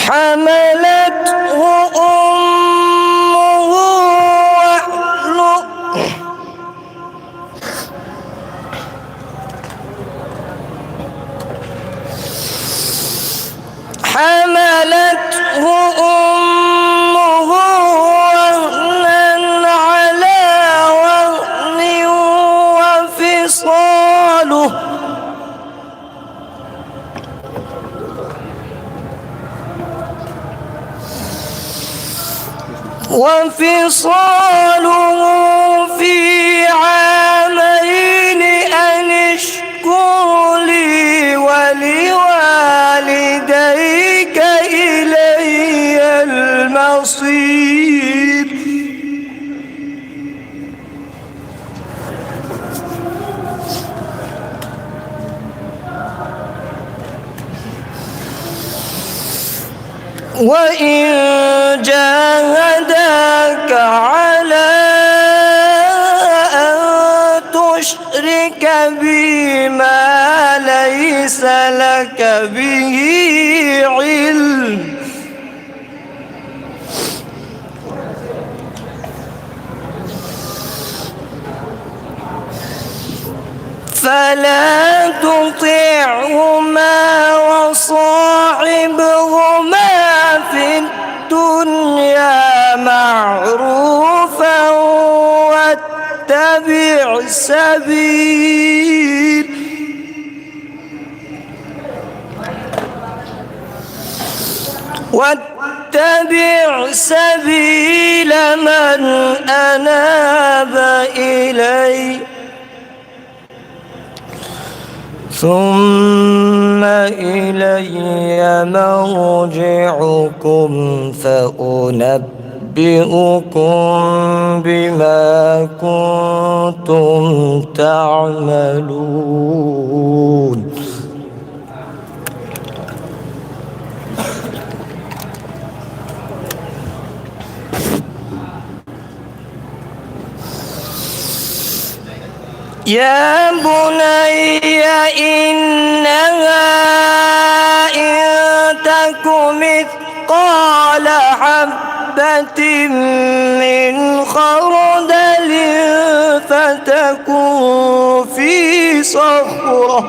حملته أمه وهنا حملته أمه وهنا على وهن وفصاله في عامين أن اشكر لي ولوالديك إلي المصير. وإن جاهداك على أن تشرك بي ما ليس لك به علم، فلا تطعهما وصاحبهما في الدنيا معروفا واتبع سبيل واتبع سبيل من أناب إلي، ثم إلي مرجعكم فأنبئكم بما كنتم تعملون. يا بني إنها إن تك مثقال حبة من خردل فتكن في صخرة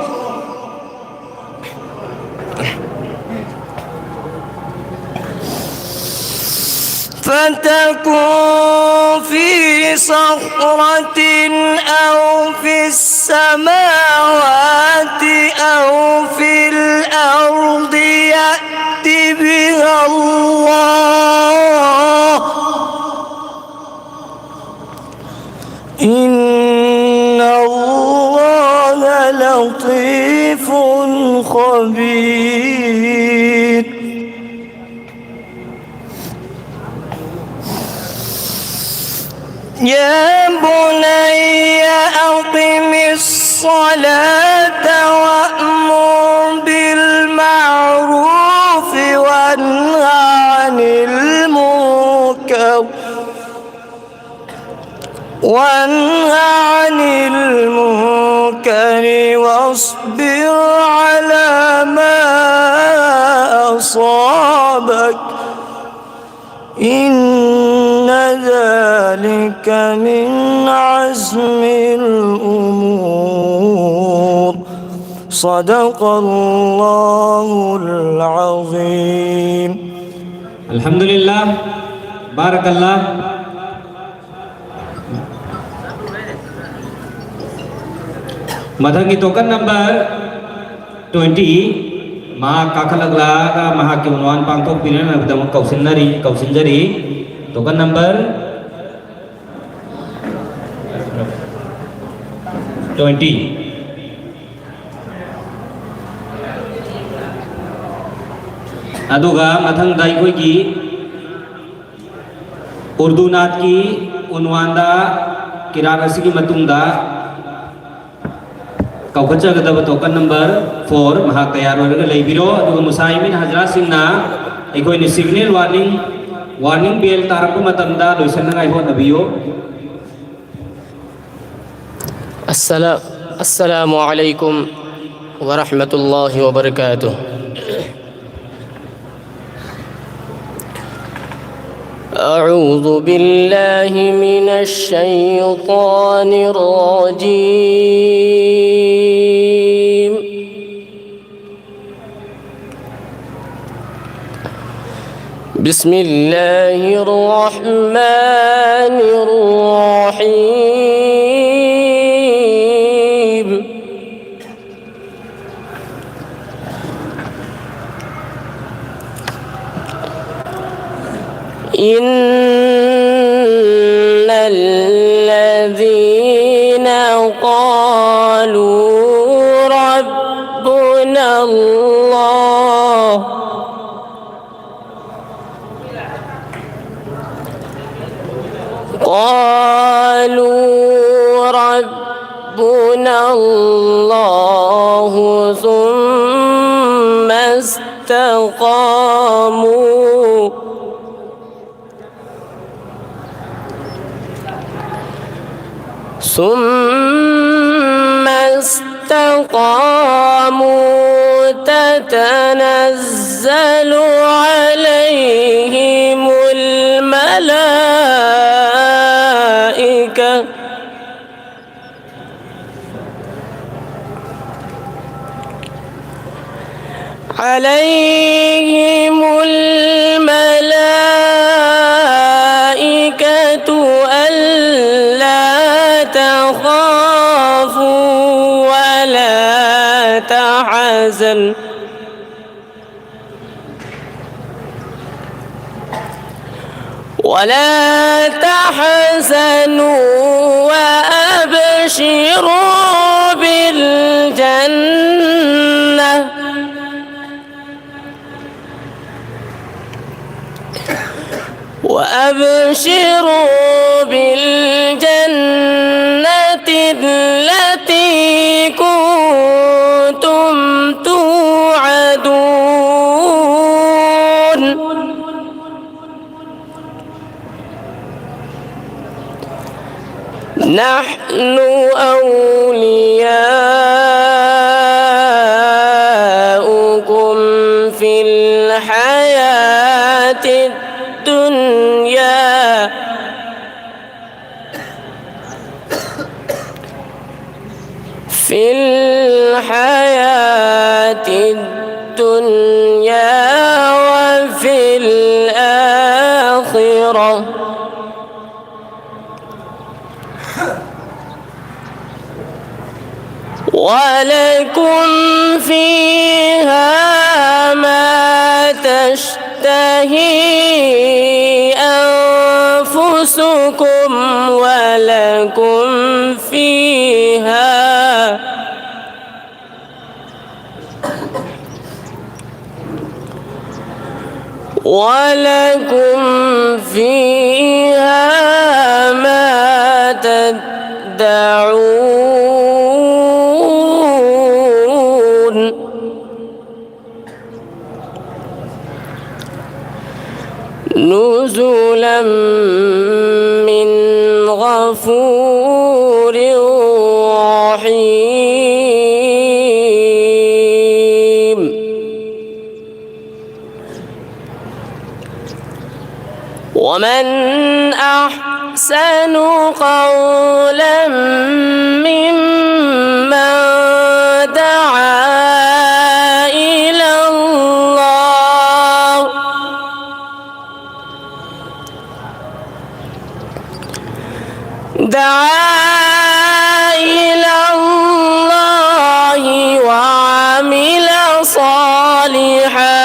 فتكن في صخرة أو في السماوات لطيف خبير. يا بني أقم الصلاة وأمر بالمعروف وانه عن المنكر وانه عن المنكر واصبر على ما أصابك إن ذلك من عزم الأمور. صدق الله العظيم. الحمد لله. بارك الله. ꯃꯊꯪꯒꯤ token number twenty, ꯃꯍꯥꯛ ꯀꯥꯈꯠꯂꯛꯂꯒ ꯃꯍꯥꯛꯀꯤ ꯎꯟꯋꯥꯟ ꯄꯥꯡꯊꯣꯛꯄꯤꯅꯅꯕꯒꯤꯗꯃꯛ ꯀꯧꯁꯤꯟꯅꯔꯤ, ꯀꯧꯁꯤꯟꯖꯔꯤ꯫ Token number twenty꯫ ꯑꯗꯨꯒ ꯃꯊꯪꯗ ꯑꯩꯈꯣꯏꯒꯤ ꯎꯔꯗꯨ ꯅꯥꯠꯀꯤ ꯎꯟꯋꯥꯟꯗ ꯀꯤꯔꯥꯠ ꯑꯁꯤꯒꯤ ꯃꯇꯨꯡꯗ ꯀꯧꯈꯠꯆꯒꯗꯕ token number four, ꯃꯍꯥꯛ ꯇꯌꯥꯔ ꯑꯣꯏꯔꯒ ꯂꯩꯕꯤꯔꯣ꯫ ꯑꯗꯨꯒ ꯃꯨꯁꯥꯍꯤꯃꯤꯟ ꯍꯖꯔꯥꯠꯁꯤꯡꯅ ꯑꯩꯈꯣꯏꯅ signal warning, warning bell ꯇꯥꯔꯛꯄ ꯃꯇꯝꯗ ꯂꯣꯏꯁꯤꯟꯅꯉꯥꯏ ꯍꯣꯠꯅꯕꯤꯌꯨ꯫ السلام، السلام عليكم ورحمة الله وبركاته. أعوذ بالله من الشيطان الرجيم. بسم الله الرحمن الرحيم. إن الذين قالوا الله. قالوا ربنا الله ثم استقاموا، ثم استقاموا تتنزل عليهم الملائكة، عليهم الملائكة ألا تخافوا ولا تحزنوا، ولا تحزنوا وأبشروا بالجنة، وأبشروا بالجنة التي كنتم توعدون. نحن أولياؤكم في الحياة الدنيا، في الحياة الدنيا وفي الآخرة، ولكم فيها ما تشتهي أنفسكم ولكم فيها ولكم فيها ما تدعون. نزلا من غفور رحيم. ومن أحسن قولا ممن دعا إلى الله، دعا إلى الله وعمل صالحا،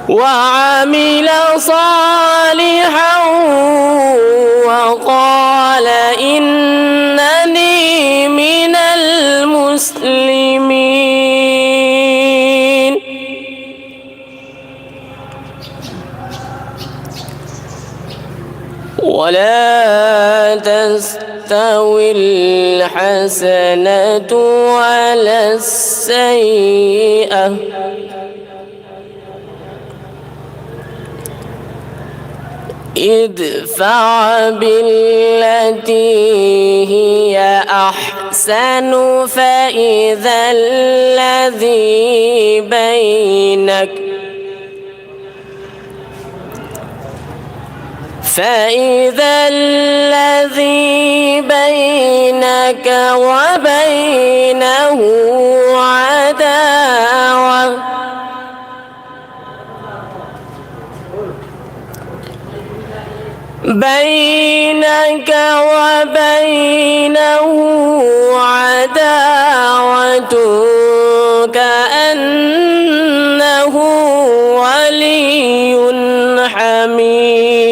وعمل صالحا وقال إنني من المسلمين. ولا تستوي الحسنة ولا السيئة، ادفع بالتي هي أحسن، فإذا الذي بينك فإذا الذي بينك وبينه عداوة، بينك وبينه عداوة كأنه ولي حميم.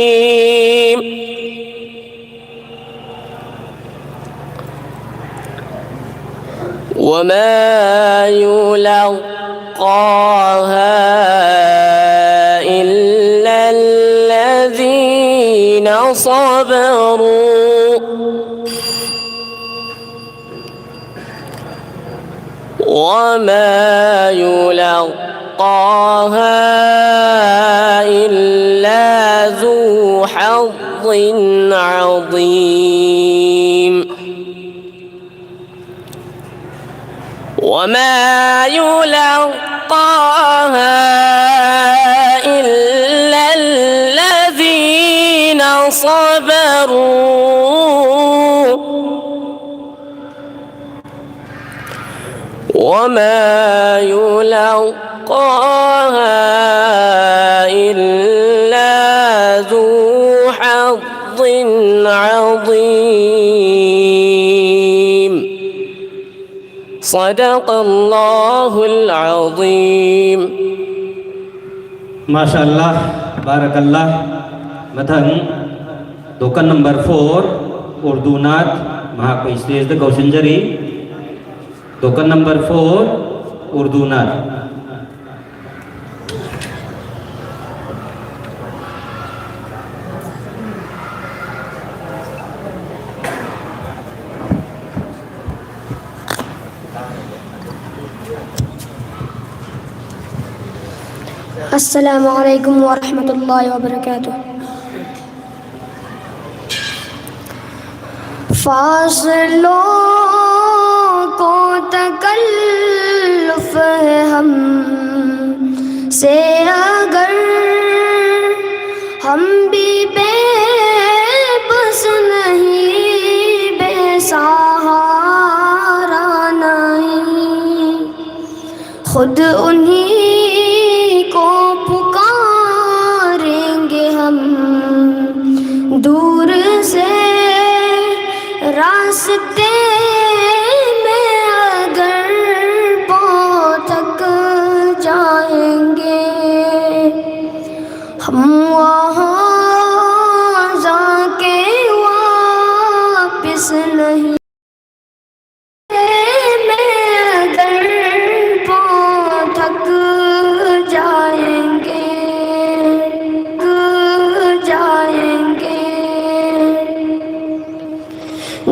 وما يلقاها إلا الذين صبروا وما يلقاها إلا ذو حظ عظيم. وما يلقاها إلا الذين صبروا وما يلقاها إلا ذو حظ عظيم. صدق الله العظيم. ꯃꯥꯁꯥ ꯑꯜꯂꯥꯍ, ꯕꯥꯔꯥꯀ ꯑꯜꯂꯥꯍ꯫ ꯃꯊꯪ ꯗꯣꯀꯟ ꯅꯝꯕꯔ ꯐꯣꯔ, ꯎꯔꯗꯨ ꯅꯥꯠ, ꯃꯍꯥꯛꯄꯨ ꯁ꯭ꯇꯦꯖꯇ ꯀꯧꯁꯤꯟꯖꯔꯤ꯫ ꯗꯣꯀꯟ ꯅꯝꯕꯔ ꯐꯣꯔ, ꯎꯔꯗꯨ ꯅꯥꯠ꯫ السلام عليكم ورحمة الله وبركاته. فاصلوں کو تکلف ہے ہم سے اگر، ہم بھی بے بس نہیں، بے سہارا نہیں۔ خود انہیں کو پکاریں گے ہم دور سے، راستے میں اگر پاؤں تھک جائیں گے، ہم وہاں جا کے واپس نہیں۔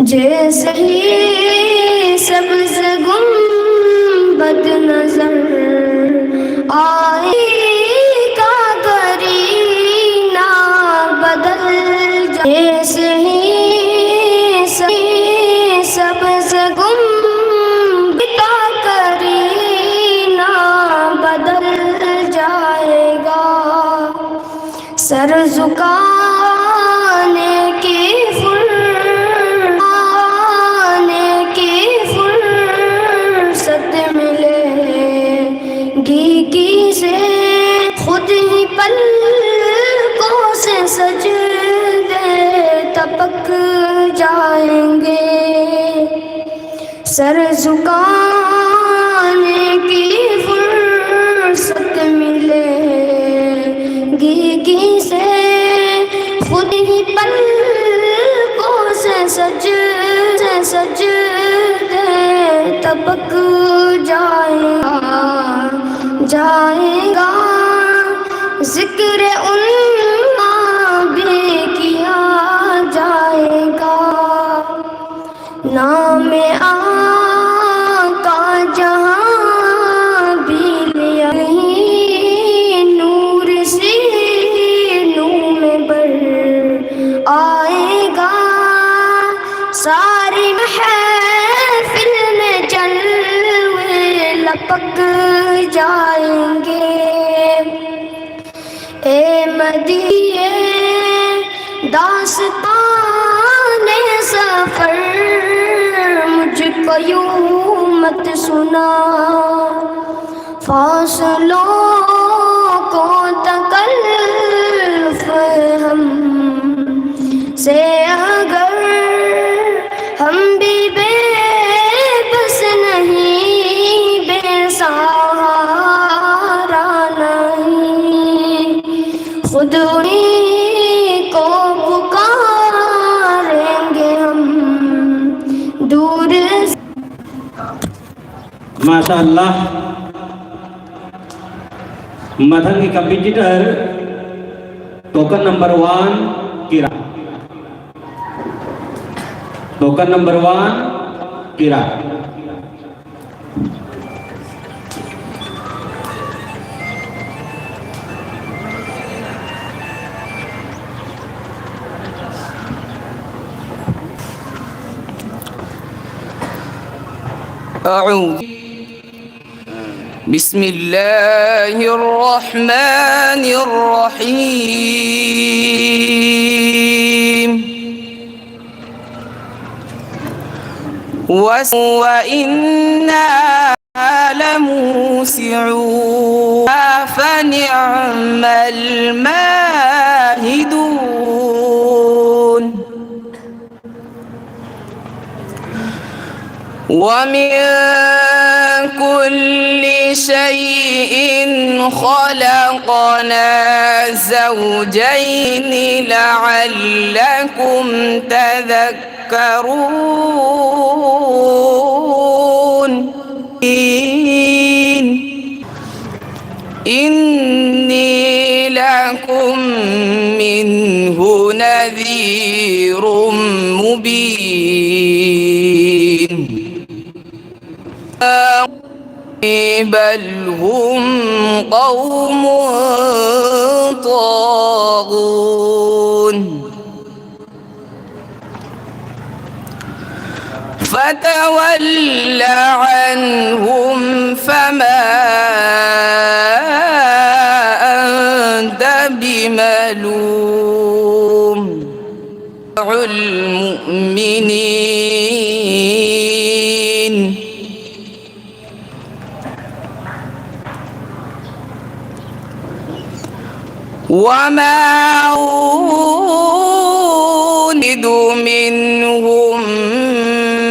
जैसे ही सब्ज़ गुंबद नज़र आएगा, करीना बदल जा-, जैसे ही सब्ज़ गुंबद का करीना बदल जाएगा। सर झुकाने की फुर-, आने की फुर्सत मिलेगी किसे? खुद ही पलकों से सजदे टपक जाएंगे। सर झुकाने की फुर्सत मिलेगी किसे? खुद ही पलकों से सज, से सजदे टपक जाएगा, जाएगा। जिक्र उनका भी किया जाएगा। नाम आका जहाँ भी लिया, नूर सीनों में भर आएगा। सारी महफिल में जलवे लपक जाएंगे। ए मदीने दास्ताने सफर, मुझको यूं मत सुना। फासलों को तकल्लुफ हम से अगर, हम भी बेबस नहीं, बेसहारा नहीं। खुद उन्हीं को पुकारेंगे हम दूर से। माशाल्लाह। ꯃꯊꯪꯒꯤ ꯀꯝꯄꯤꯇꯤꯇꯔ ꯇꯣꯀꯟ ꯅꯝꯕꯔ ꯋꯥꯟ ꯀꯤꯔꯥ꯫ Token number one, Kira. أعوذ بسم الله الرحمن الرحيم. وس-، وإنا لموسعون. فنعم الماهدون. ومن كل شيء خلقنا زوجين لعلكم تذكرون. إني لكم منه نذير مبين. بل هم قوم طاغون. فتول عنهم فما أنت بملوم. المؤمنين. وما أريد منهم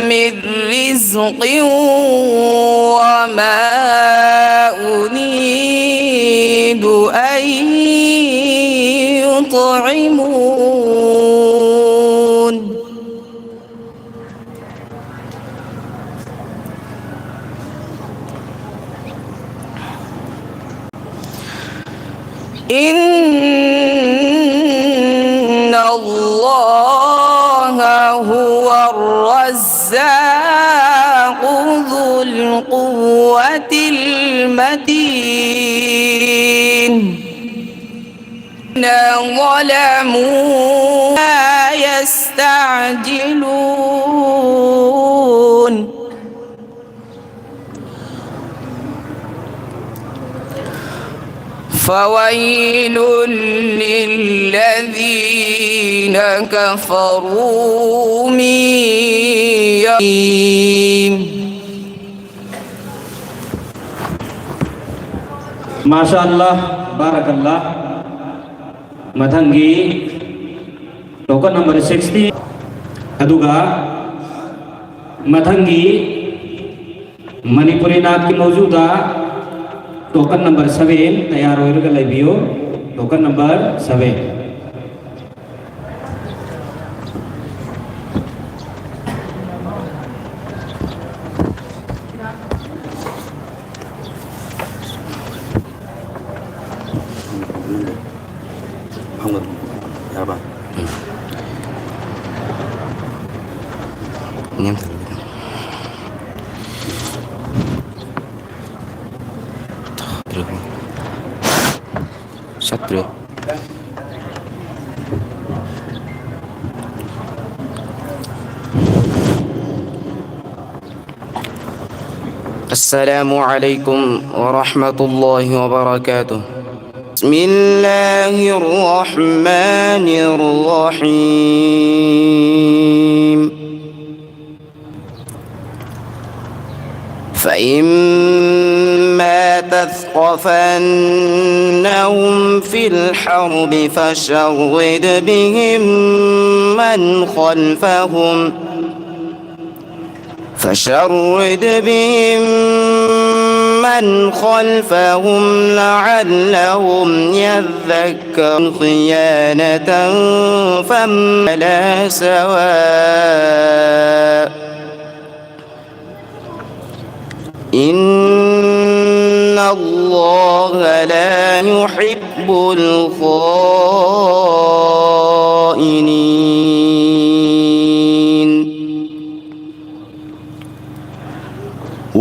من رزق وما أريد أن يطعمون. إن الله هو مدين. ظلموا لا يستعجلون. فويل للذين كفروا من يوم. ꯃꯥꯁꯥ ꯑꯜꯂꯥꯍ, ꯕꯥꯔꯥꯀ ꯑꯜꯂꯥꯍ꯫ ꯃꯊꯪꯒꯤ token number sixty, ꯑꯗꯨꯒ ꯃꯊꯪꯒꯤ ꯃꯅꯤꯄꯨꯔꯤ ꯅꯥꯠꯀꯤ ꯃꯧꯖꯨꯗ token number seven ꯇꯌꯥꯔ ꯑꯣꯏꯔꯒ ꯂꯩꯕꯤꯌꯨ꯫ Token number seven꯫ ꯐꯝꯒꯅꯨ꯫ ꯌꯥꯔꯕ? ꯅꯦꯝꯊꯔꯒ꯫ ꯆꯠꯇ꯭ꯔꯦ꯫ السلام عليكم ورحمة الله وبركاته. بسم الله الرحمن الرحيم. فإما تثقفنهم في الحرب فشرد بهم من خلفهم، فشرد بهم من خلفهم لعلهم يذكرون. خيانة فما على سواء. إن الله لا يحب الخائنين.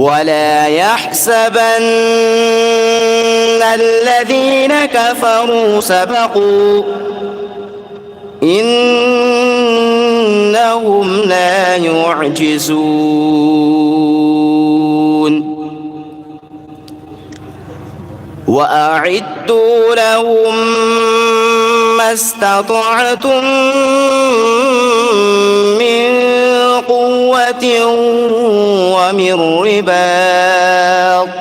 ولا يحسبن الذين كفروا سبقوا، إنهم لا يعجزون. وأعدوا لهم ما استطعتم من قوة ومن رباط،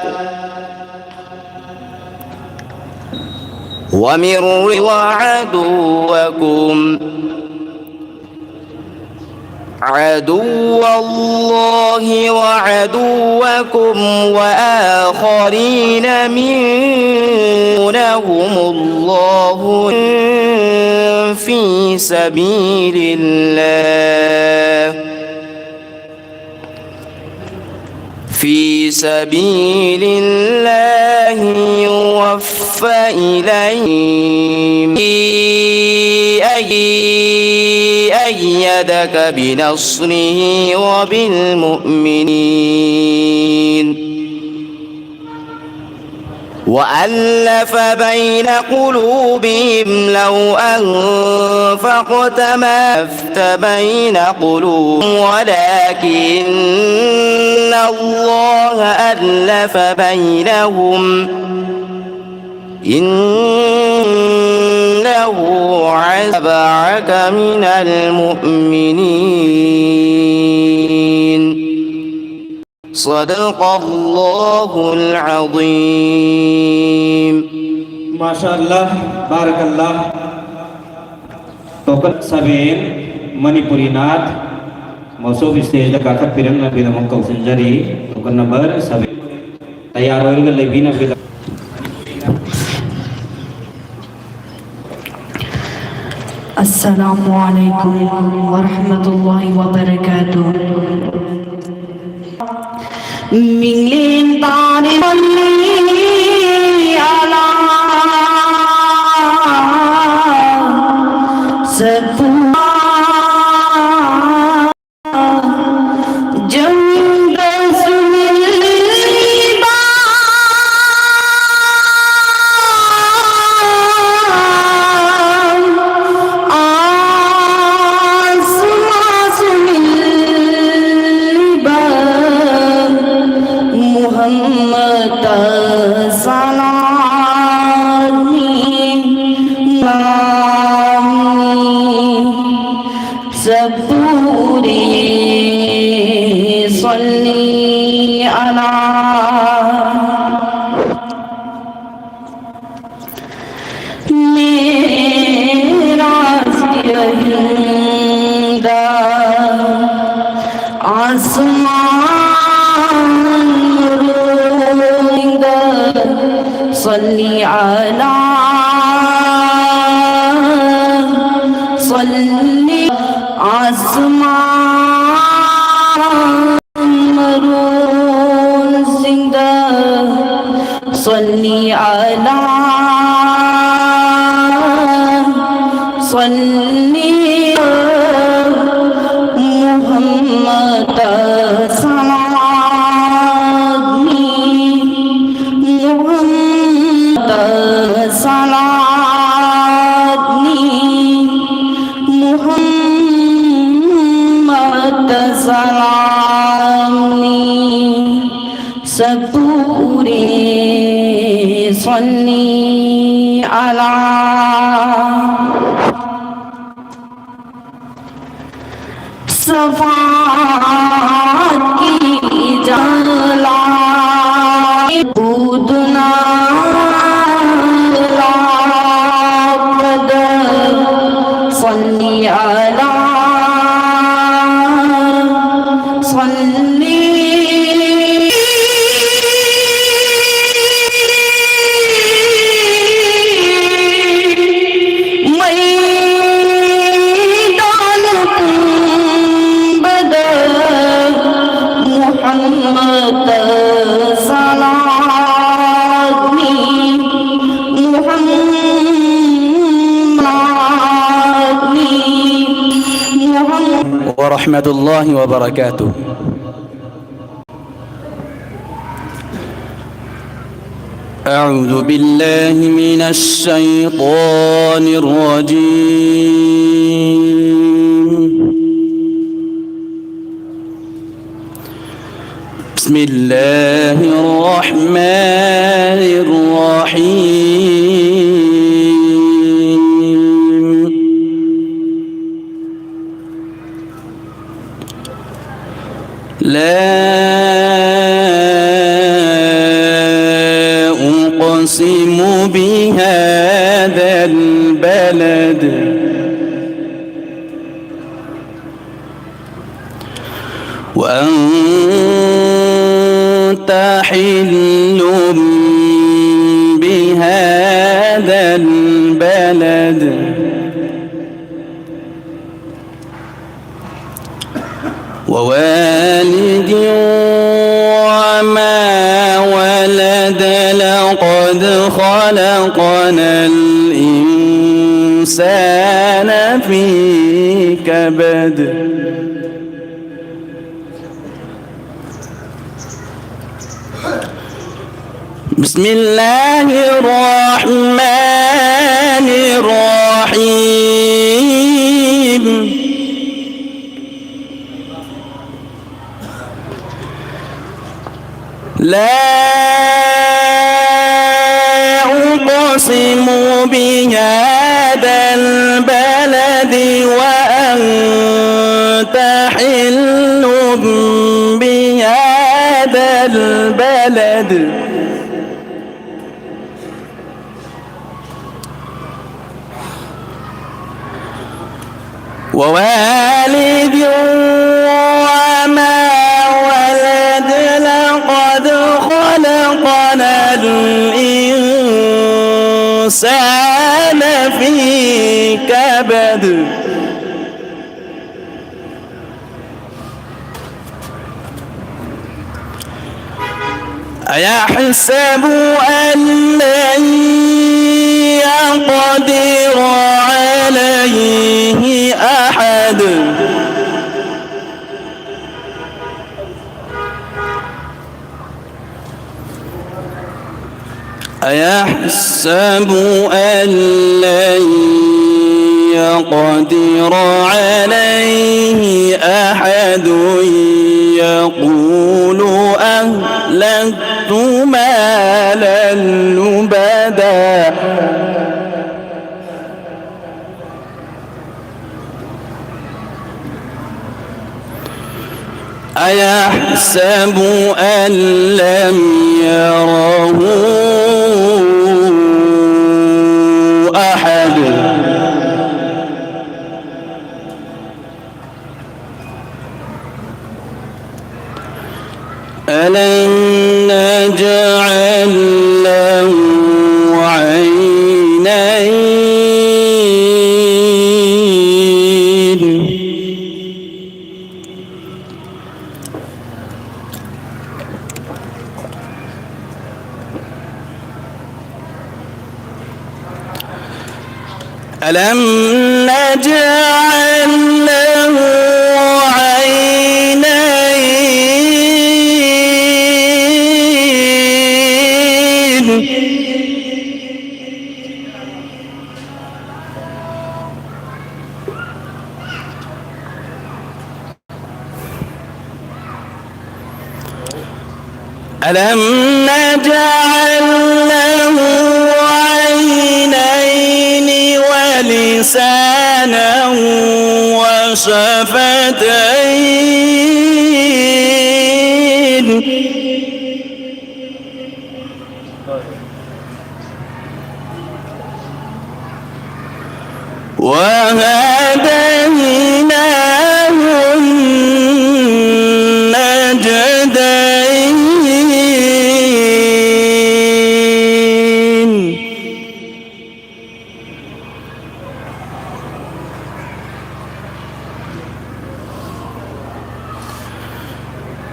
ومن رباط، وعدوكم، عدو الله وعدوكم وآخرين من، ينصرهم الله في سبيل الله، في سبيل الله يوفى إليهم، أيدك بنصره وبالمؤمنين، وألف بين قلوبهم، لو أنفقت ما ألفت بين قلوبهم ولكن الله ألف بينهم، إنه عز وجل، من المؤمنين. صدق الله العظيم. ꯃꯥꯁꯥ ꯑꯜꯂꯥꯍ, ꯕꯥꯔꯥꯀ ꯑꯜꯂꯥꯍ꯫ ꯇꯣꯀꯟ ꯁꯚꯦꯟ, ꯃꯅꯤꯄꯨꯔꯤ ꯅꯥꯠ, ꯃꯣꯁꯣꯞ ꯁ꯭ꯇꯦꯖꯇ ꯀꯥꯈꯠꯄꯤꯔꯛꯅꯕꯒꯤꯗꯃꯛ ꯀꯧꯁꯤꯟꯖꯔꯤ꯫ ꯇꯣꯀꯟ ꯅꯝꯕꯔ ꯁꯚꯦꯟ꯫ ꯇꯌꯥꯔ ꯑꯣꯏꯔꯒ ꯂꯩꯕꯤꯅꯕꯒꯤꯗꯃꯛ꯫ السلام عليكم ورحمة الله وبركاته. ꯃꯤꯡꯂꯦꯟ ꯇꯥꯔꯦ ꯄꯜꯂꯤ ꯑꯂꯥ ꯁꯛꯄꯨ ꯖꯪꯒꯜ ꯁꯨꯅꯤꯜ ꯁꯕꯨꯔꯤ ꯁꯜꯂꯤ ꯑꯂꯥ ꯃꯦꯔꯥꯖ ꯀꯤ ꯑꯍꯤꯡꯗ ꯑꯁꯃꯥꯟ ꯃꯔꯨꯗ ꯁꯜꯂꯤ ꯑꯂꯥ ꯁꯜꯂꯤ ꯑꯁꯃꯥꯟ ꯃꯔꯨꯟꯁꯤꯡꯗ ꯁꯜꯂꯤ ꯑꯂꯥ ꯁꯜꯂꯤ ꯃꯨꯍꯝꯃꯗ ꯁꯂꯥꯝꯅꯤ ꯃꯨꯍꯝꯃꯗ ꯁꯂꯥꯝꯅꯤ ꯃꯨꯍꯝꯃꯗ ꯁꯂꯥꯝꯅꯤ ꯁꯕꯨꯔꯤ ꯁꯜꯂꯤ ꯑꯂꯥ ꯁꯐꯥꯠꯀꯤ ꯖꯂꯥ ꯎꯗꯨꯅ ꯂꯥꯛꯄꯗ ꯁꯜꯂꯤ ꯑꯂꯥ ꯁꯜꯂꯤ ꯃꯩꯗꯥꯟ ꯄꯨꯝꯕꯗ ꯃꯨꯍꯝꯃꯗ ꯁꯂꯥꯠꯅꯤ ꯃꯨꯍꯝꯃꯗꯅꯤ ورحمة الله وبركاته. أعوذ بالله من الشيطان الرجيم. بسم الله الرحمن الرحيم. لا أقسم بهذا البلد، وأنت حل بهذا البلد، ووالد وما ولد، لقد خلقنا الإنسان في كبد. بسم الله الرحمن الرحيم. لا أقسم بهذا البلد، وأنت حل بهذا البلد، ووالد وما ولد، لقد خلقنا الإنسان في كبد. أيحسب أن لن يقدر عليه أحد؟ أيحسب أن لن يقدر عليه أحد؟ يقول أهلكت مالا لبدا. أيحسب أن لم يره أحد. ألم نجعل له عينين. ألم نجعل له عينين. ألم نجعل له عينين ولسانا وشفتين. وهديناه النجدين.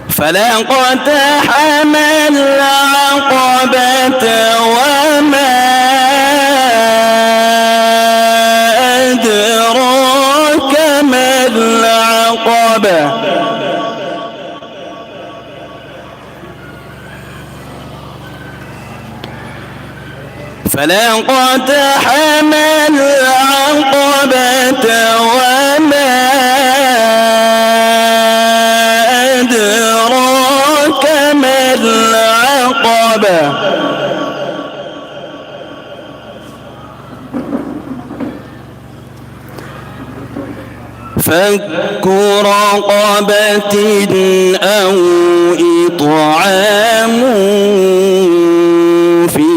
فلا اقتحم العقبة وما أدراك ما العقبة. فلا اقتحم العقبة وما أدراك ما العقبة. فك رقبة أو إطعام في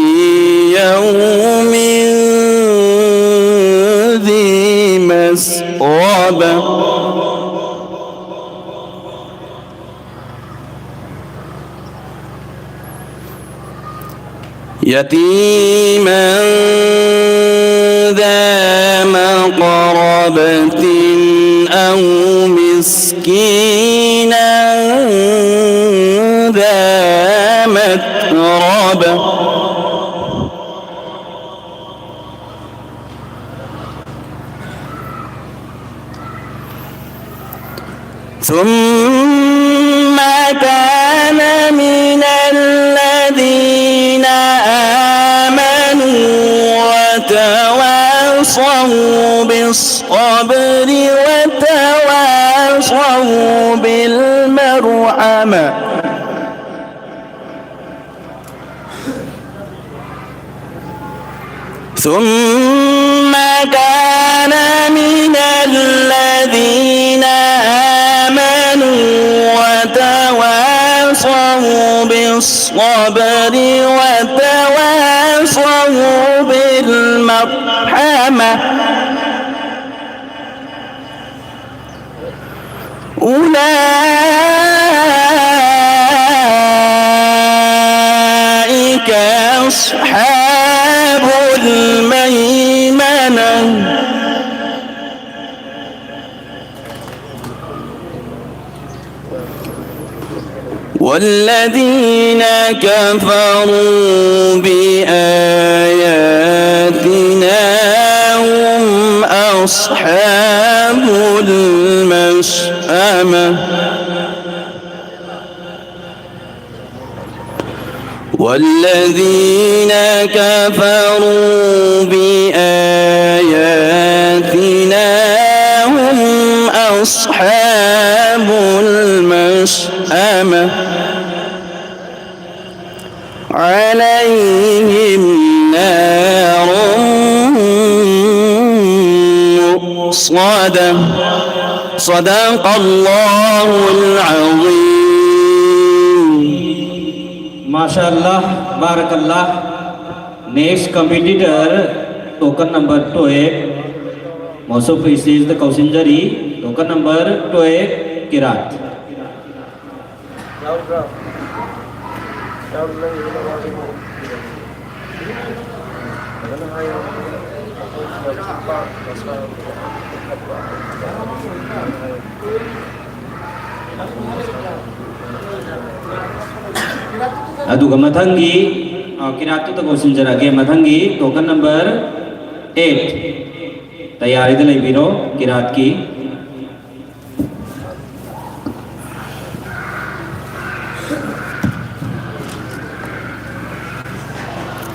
يوم ذي مسغبة. يتيما ذا مقربة أو مسكينا ذا متربة. ثم كان من الذين آمنوا وتواصوا بالصبر وتواصوا بالمرحمة. ثم كان من الذين آمنوا وتواصوا بالصبر وتواصوا بالمرحمة. أولئك أصحاب الميمنة. والذين كفروا بآياتنا هم أصحاب المشأمة. والذين كفروا بآياتنا هم أصحاب المشأمة. عليهم نار مؤصدة. صدق الله العظيم. Masha Allah, barakallah. Next competitor, token number twelve. ꯃꯣꯁꯣ ꯄ꯭ꯔꯤꯁꯤꯁꯇ ꯀꯧꯁꯤꯟꯖꯔꯤ, token number twelve, ꯀꯤꯔꯥꯠ꯫ ꯑꯗꯨꯒ ꯃꯊꯪꯒꯤ, ꯑ, ꯀꯤꯔꯥꯠꯇꯨꯗ ꯀꯧꯁꯤꯟꯖꯔꯛꯑꯒꯦ꯫ ꯃꯊꯪꯒꯤ token number eight, ꯇꯌꯥꯔꯤꯗ ꯂꯩꯕꯤꯔꯣ ꯀꯤꯔꯥꯠꯀꯤ꯫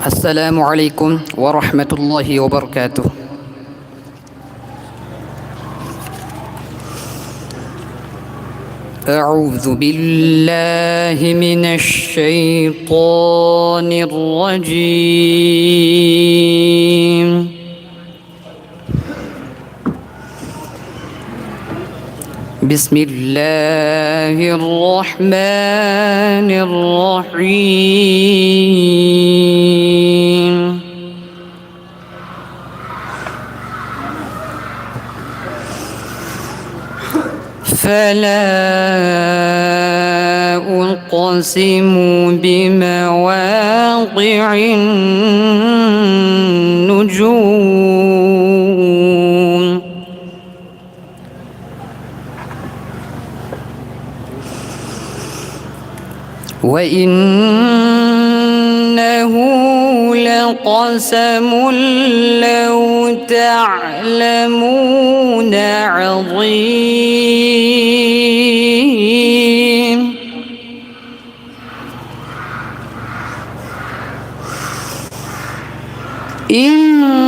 السلام عليكم ورحمة الله وبركاته. أعوذ بالله من الشيطان الرجيم. بسم الله الرحمن الرحيم. فلا أقسم بمواقع النجوم. وإنه لقسم لو تعلمون عظيم. إنه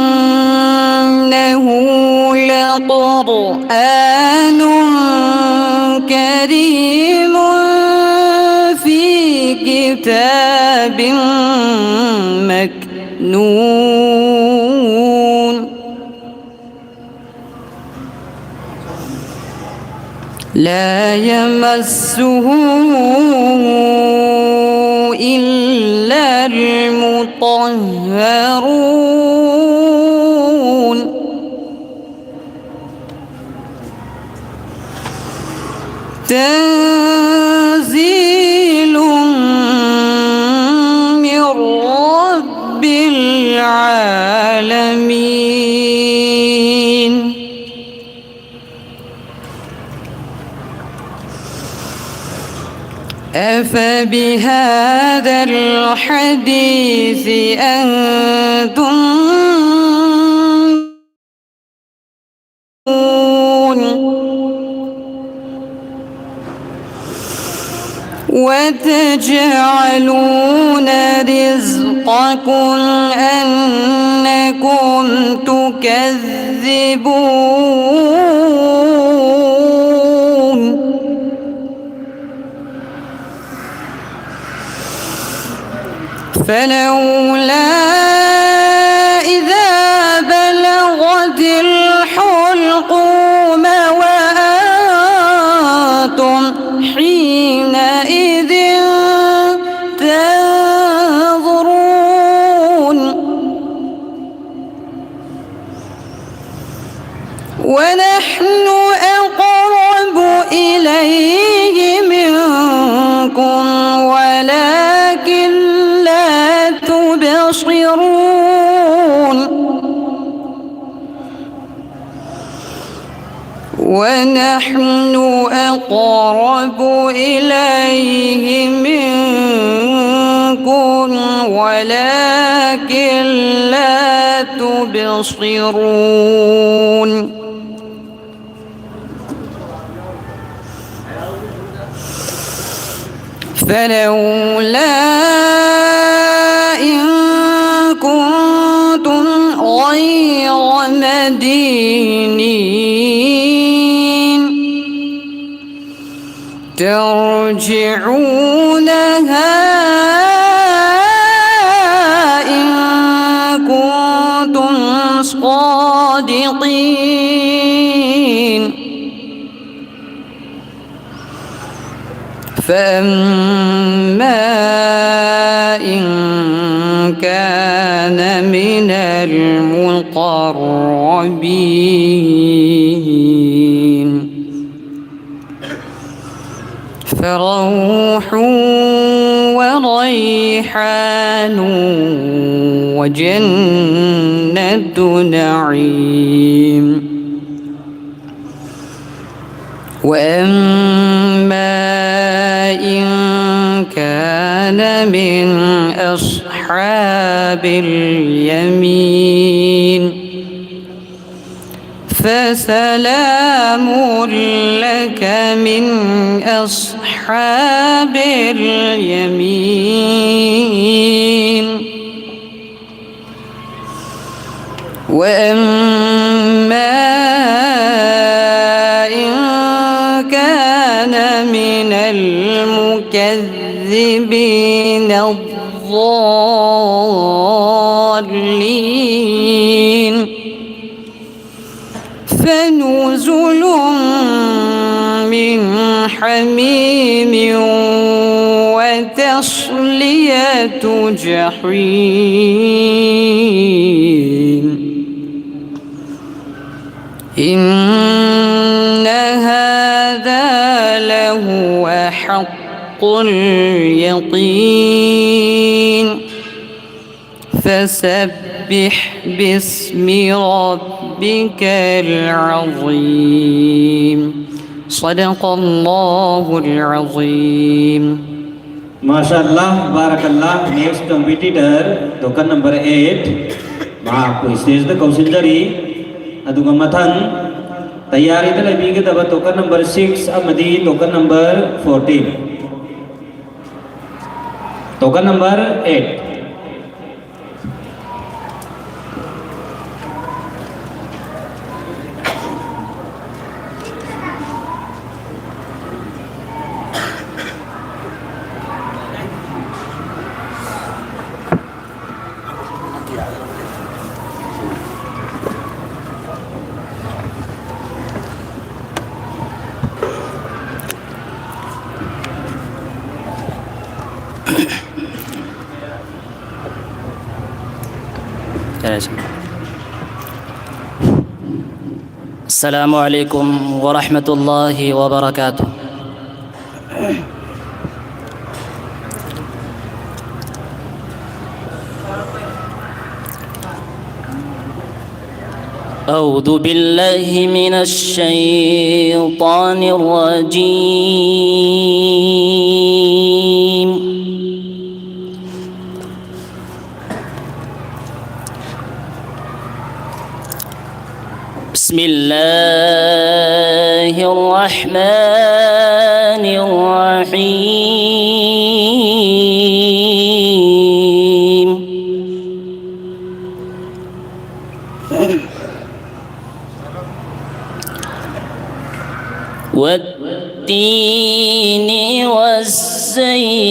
لقرآن كريم في كتاب مكنون. لا يمسه إلا المطهرون. تنزيل من رب العالمين. أفبهذا الحديث أنتم وتجعلون رزقكم أنكم تكذبون. فلولا إذا بلغت الحلقوم وأنتم حينئذ تنظرون. ونحن أقرب إليه منكم ولكن لا تبصرون. ونحن أقرب إليه منكم ولكن لا تبصرون. فلولا إن كنتم غير مدينين ترجعونها إن كنتم صادقين. فأما إن كان من المقربين فروح وريحان وجنة نعيم. وأما إن كان من أصحاب اليمين فسلام لك من أصحاب اليمين. وأما إن كان من المكذبين الضالين فنزل من حميم وتصلية جحيم. إن هذا لهو حق اليقين. فسبح باسم ربك العظيم. صدق الله العظيم. Masha Allah, barakallah. Next competitor, token number eight. ꯃꯍꯥꯛꯄꯨ stage ꯗ ꯀꯧꯁꯤꯟꯖꯔꯤ꯫ ꯑꯗꯨꯒ ꯃꯊꯪ ꯇꯌꯥꯔꯤꯗ ꯂꯩꯕꯤꯒꯗꯕ token number six ꯑꯃꯗꯤ token number fourteen꯫ Token number eight꯫ السلام عليكم ورحمة الله وبركاته. أعوذ بالله من الشيطان الرجيم. بسم الله الرحمن الرحيم. والتين والزيتون.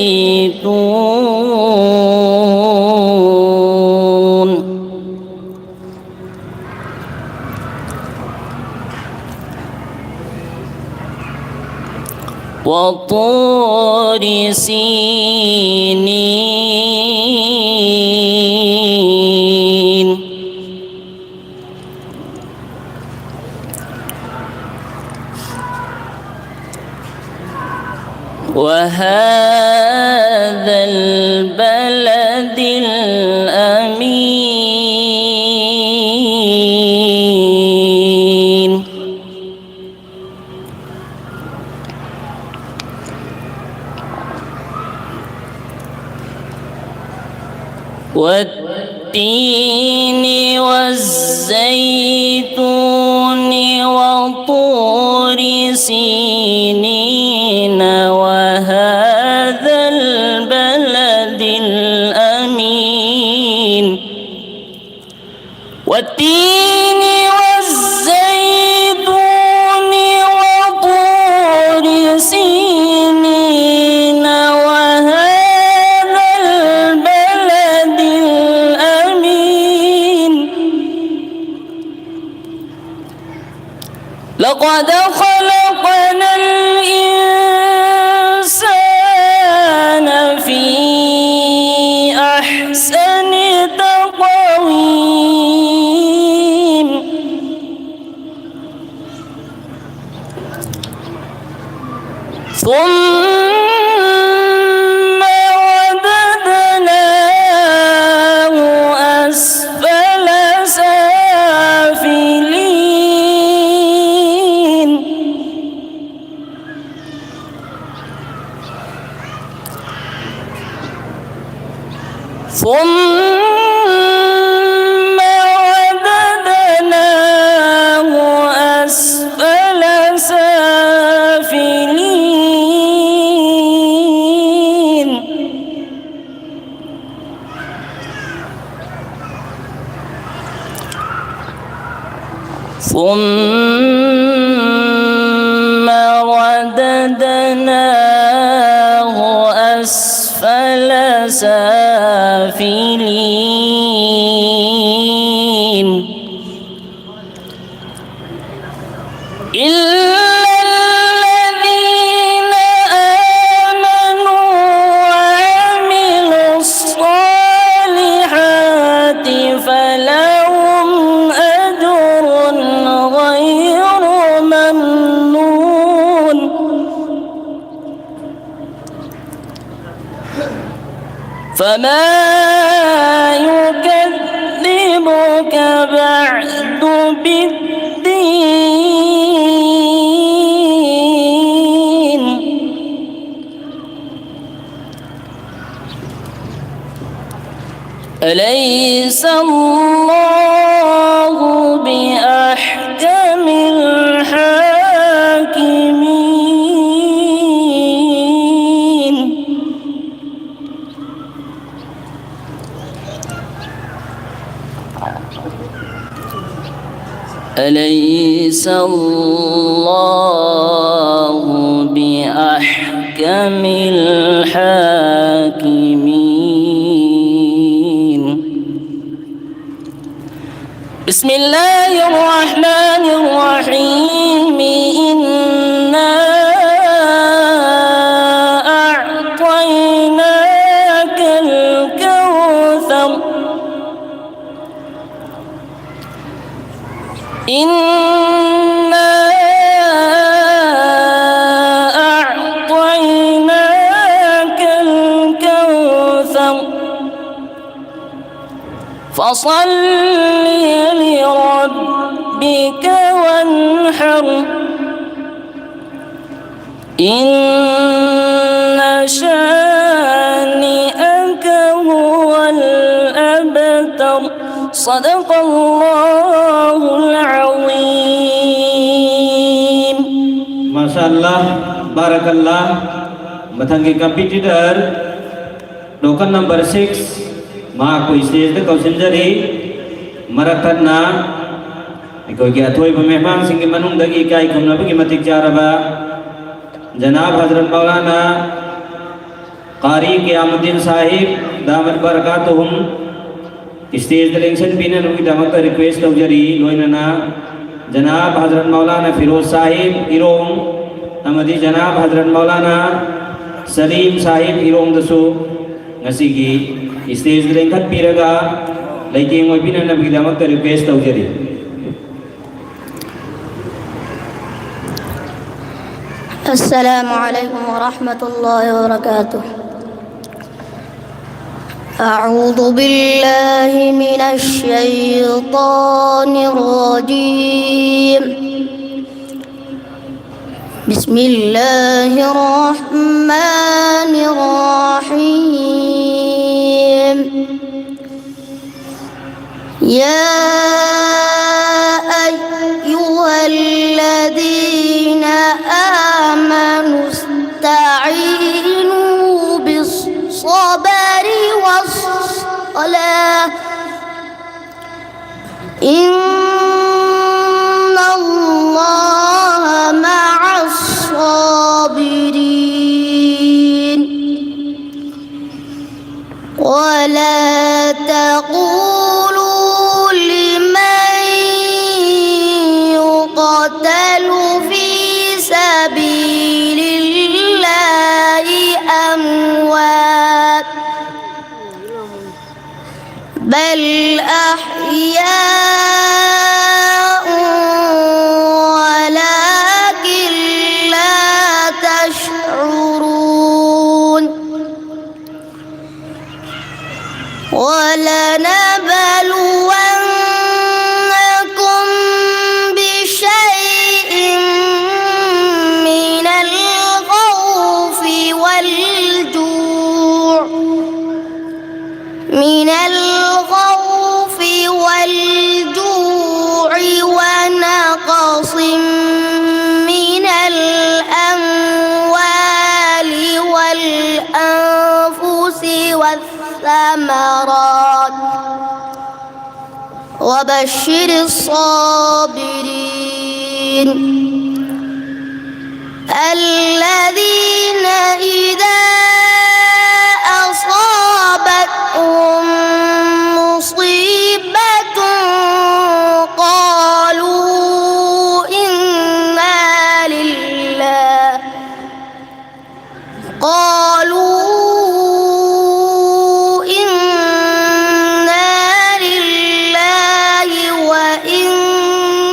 وطور سينين. وهذا البلد الأمين. والتين والزيتون وطور سينين وهذا البلد الأمين. والتين والزيتون وطور سينين وهذا البلد الأمين. لقد خلقنا الإنسان في أحسن تقويم. ثم رددناه أسفل سافلين. ثم رددناه أسفل سافلين. ثم رددناه أسفل سافلين. إلا الذين آمنوا وعملوا الصالحات فلهم أجر غير ممنون. فما يكذبك بعد بالدين. أليس الله بأحكم الحاكمين؟ أليس الله بأحكم الحاكمين؟ بسم الله الرحمن الرحيم. إنا أعطيناك الكوثر. إنا فصل لربك وانحر. إن شانئك هو الأبتر. صدق الله العظيم. ꯃꯥꯁꯥ ꯑꯜꯂꯥꯍ, ꯕꯥꯔꯥꯀꯜꯂꯥꯍ꯫ ꯃꯊꯪꯒꯤ competitor, token number six, ꯃꯍꯥꯛꯄꯨ ꯁ꯭ꯇꯦꯖꯇ ꯀꯧꯁꯤꯟꯖꯔꯤ꯫ ꯃꯔꯛ ꯊꯠꯅ ꯑꯩꯈꯣꯏꯒꯤ ꯑꯊꯣꯏꯕ ꯃꯦꯍꯃꯥꯟꯁꯤꯡꯒꯤ ꯃꯅꯨꯡꯗꯒꯤ ꯏꯀꯥꯏ ꯈꯨꯝꯅꯕꯒꯤ ꯃꯇꯤꯛ ꯆꯥꯔꯕ ꯖꯅꯥꯕ ꯍꯖꯔꯠ ꯃꯧꯂꯥꯅꯥ ꯀꯥꯔꯤ ꯀꯤꯌꯥꯃꯨꯗꯗꯤꯟ ꯁꯥꯍꯤꯕ ꯗꯥꯃꯠ ꯕꯔꯀꯥꯇꯨꯍꯨꯝ ꯁ꯭ꯇꯦꯖꯇ ꯂꯦꯡꯁꯤꯟꯕꯤꯅꯅꯕꯒꯤꯗꯃꯛꯇ ꯔꯤꯀ꯭ꯋꯦꯁ ꯇꯧꯖꯔꯤ꯫ ꯂꯣꯏꯅꯅ ꯖꯅꯥꯕ ꯍꯖꯔꯠ ꯃꯧꯂꯥꯅꯥ ꯐꯤꯔꯣꯖ ꯁꯥꯍꯤꯕ ꯏꯔꯣꯡ ꯑꯃꯗꯤ ꯖꯅꯥꯕ ꯍꯖꯔꯠ ꯃꯧꯂꯥꯅꯥ ꯁꯂꯤꯝ ꯁꯥꯍꯤꯕ ꯏꯔꯣꯡꯗꯁꯨ ꯉꯁꯤꯒꯤ ꯁ꯭ꯇꯦꯖꯇ ꯂꯦꯡꯈꯠꯄꯤꯔꯒ ꯂꯩꯇꯦꯡ ꯑꯣꯏꯕꯤꯅꯅꯕꯒꯤꯗꯃꯛꯇ ꯔꯤꯀ꯭ꯋꯦꯁ ꯇꯧꯖꯔꯤ꯫ السلام عليكم ورحمة الله وبركاته. أعوذ بالله من الشيطان الرجيم. بسم الله الرحمن الرحيم. يا أيها الذين آمنوا استعينوا بالصبر والصلاة. إن الله مع الصابرين. ولا تقولوا لمن يقتل في سبيل الله أموات، بل أحياء ولكن لا تشعرون. ولنبلونكم وبشر الصابرين الذين إذا أصابتهم مصيبة قالوا إنا لله قالوا إنا لله وإنا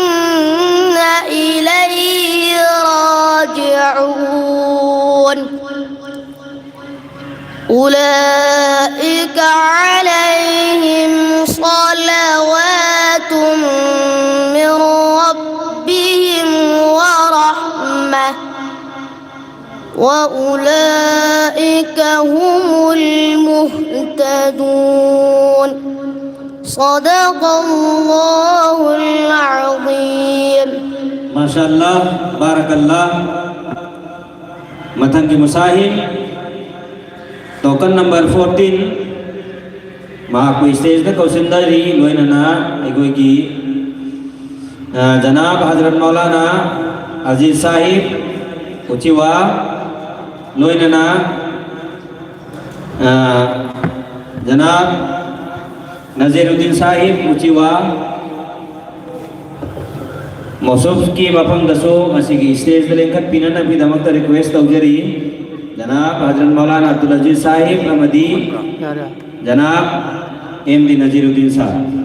إليه راجعون أولئك عليهم صلوات من ربهم ورحمة وأولئك هم المهتدون صدق الله العظيم. ꯃꯥꯁꯥ ꯑꯜꯂꯥ, ꯕꯥꯔꯥꯀ ꯑꯜꯂꯥ꯫ ꯃꯊꯪꯒꯤ ꯃꯨꯁꯥꯍꯤꯕ, token number fourteen, ꯃꯍꯥꯛꯄꯨ stage ꯇ ꯀꯧꯁꯤꯟꯖꯔꯤ꯫ ꯂꯣꯏꯅꯅ ꯑꯩꯈꯣꯏꯒꯤ, ꯑ, ꯖꯅꯥꯕ ꯍꯖꯔꯠ ꯃꯧꯂꯥꯅꯥ ꯑꯖꯤꯖ ꯁꯥꯍꯤꯕ ꯎꯆꯤꯋꯥ, ꯂꯣꯏꯅꯅ, ꯑ, ꯖꯅꯥꯕ ꯅꯖꯤꯔꯨꯗꯤꯟ ꯁꯥꯍꯤꯕ ꯎꯆꯤꯋꯥ, ꯃꯣꯁꯨꯐꯀꯤ ꯃꯐꯝꯗꯁꯨ ꯉꯁꯤꯒꯤ stage ꯇ ꯂꯦꯡꯈꯠꯄꯤꯅꯅꯕꯒꯤꯗꯃꯛꯇ request ꯇꯧꯖꯔꯤ꯫ ꯖꯅꯥꯕ ꯍꯖꯔꯠ ꯃꯧꯂꯥꯅꯥ ꯑꯕꯗꯨꯜ ꯑꯖꯤꯖ ꯁꯥꯍꯤꯕ ꯑꯃꯗꯤ ꯖꯅꯥꯕ M D ꯅꯖꯤꯔꯨꯗꯤꯟ Sahib.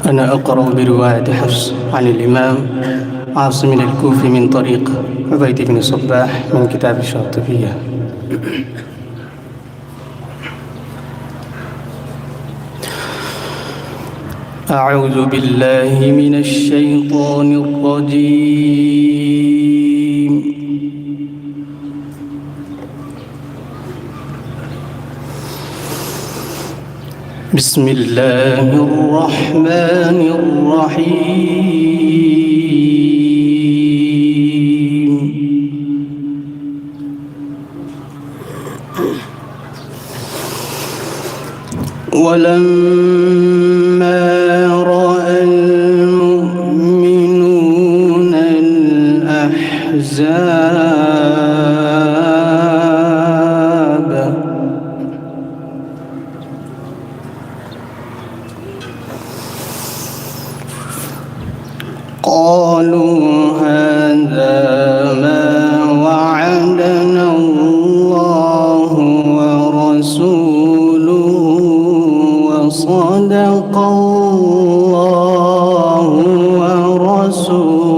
أنا أقرأ برواية حفص عن الإمام عاصم الكوفي من طريق عبيد بن صباح من كتاب الشاطبية. أعوذ بالله من الشيطان الرجيم. بسم الله الرحمن الرحيم. ولما رأى المؤمنون الأحزاب قالوا هذا ما وعدنا الله ورسوله وصدق الله ورسوله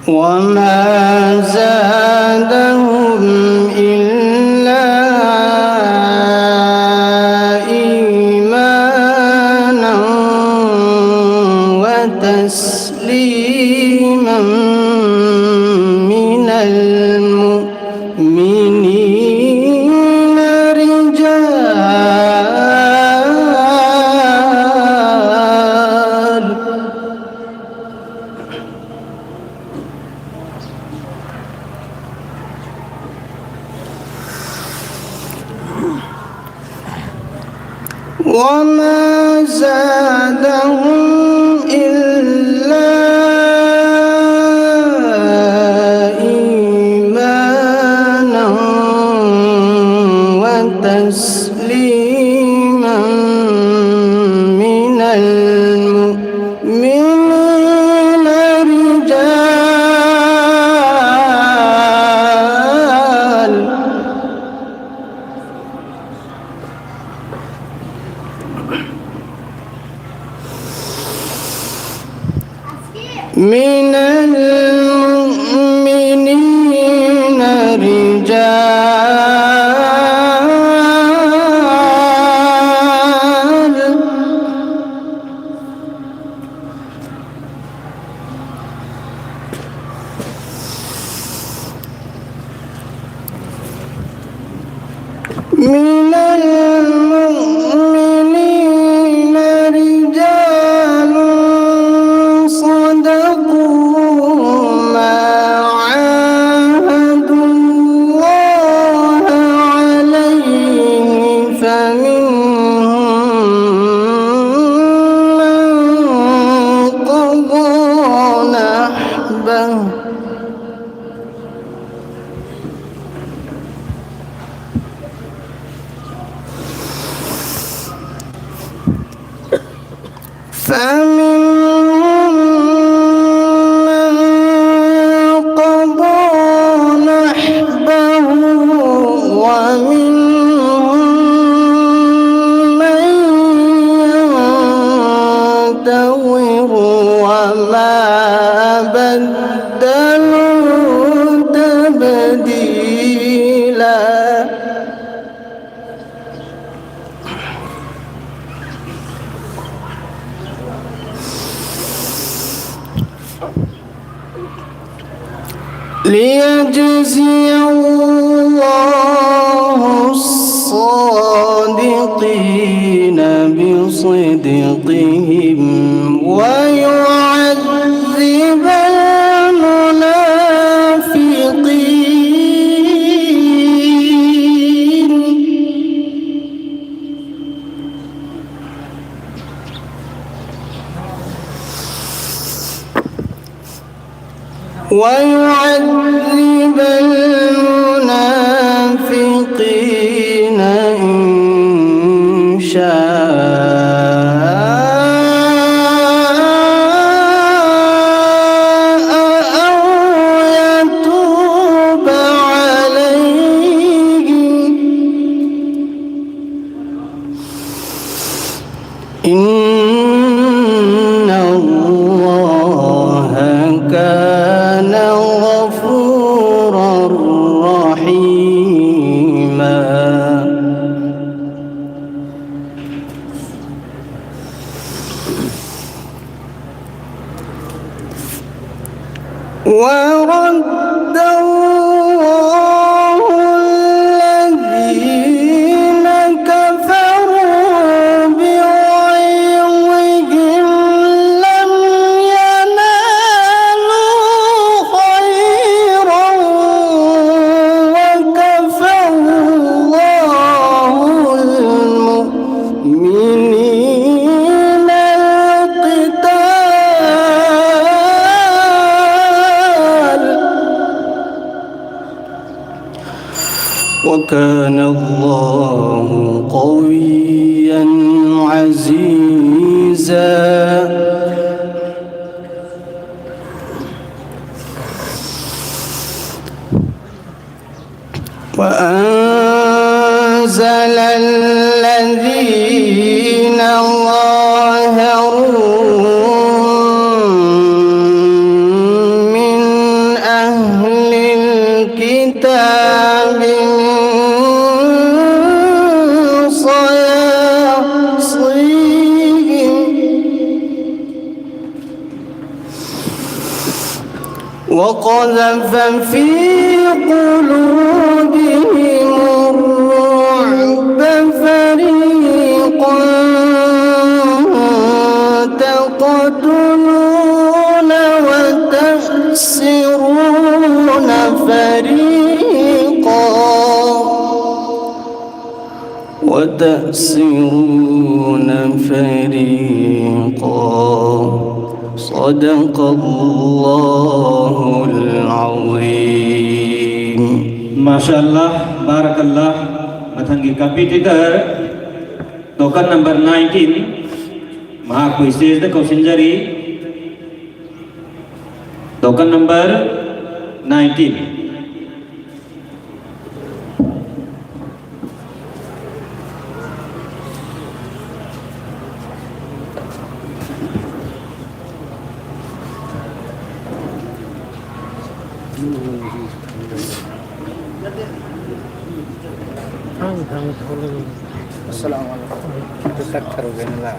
وما زادهم إلا إيمانا وتسليما من المؤمنين رجال وما زادهم إلا إيمانا وتسليما من المؤمنين رجال من المؤمنين رجال من المؤمنين رجال صدقوا ما عاهدوا الله عليه، فمنهم من قضى نحبه، فمنهم من قضى نحبه، ومنهم من ينتظر، وما بدلوا تبديلا. ليجزي الله الصادقين بصدقهم ويعذب المنافقين، ويعذب المنافقين إن شاء أو يتوب عليهم، إن الله كان غفورا الله قويا عزيزا. وأنزل الذين ظاهروا من أهل الكتاب من صياصيهم وقذف في قلوبهم الرعب فريقا تقتلون وتأسرون فريقا وتأسرون فريقا. صدق الله العظيم. Masha Allah, barakallah. ꯃꯊꯪꯒꯤ competitor, token number nineteen, ꯃꯍꯥꯛꯄꯨ stageꯗ ꯀꯧꯁꯤꯟꯖꯔꯤ꯫ Token number nineteen. ꯑꯁꯂꯥꯃꯨ ꯑꯂꯥꯏꯀꯨꯝ꯫ ꯆꯠꯈ꯭ꯔꯕꯅꯤꯅ꯫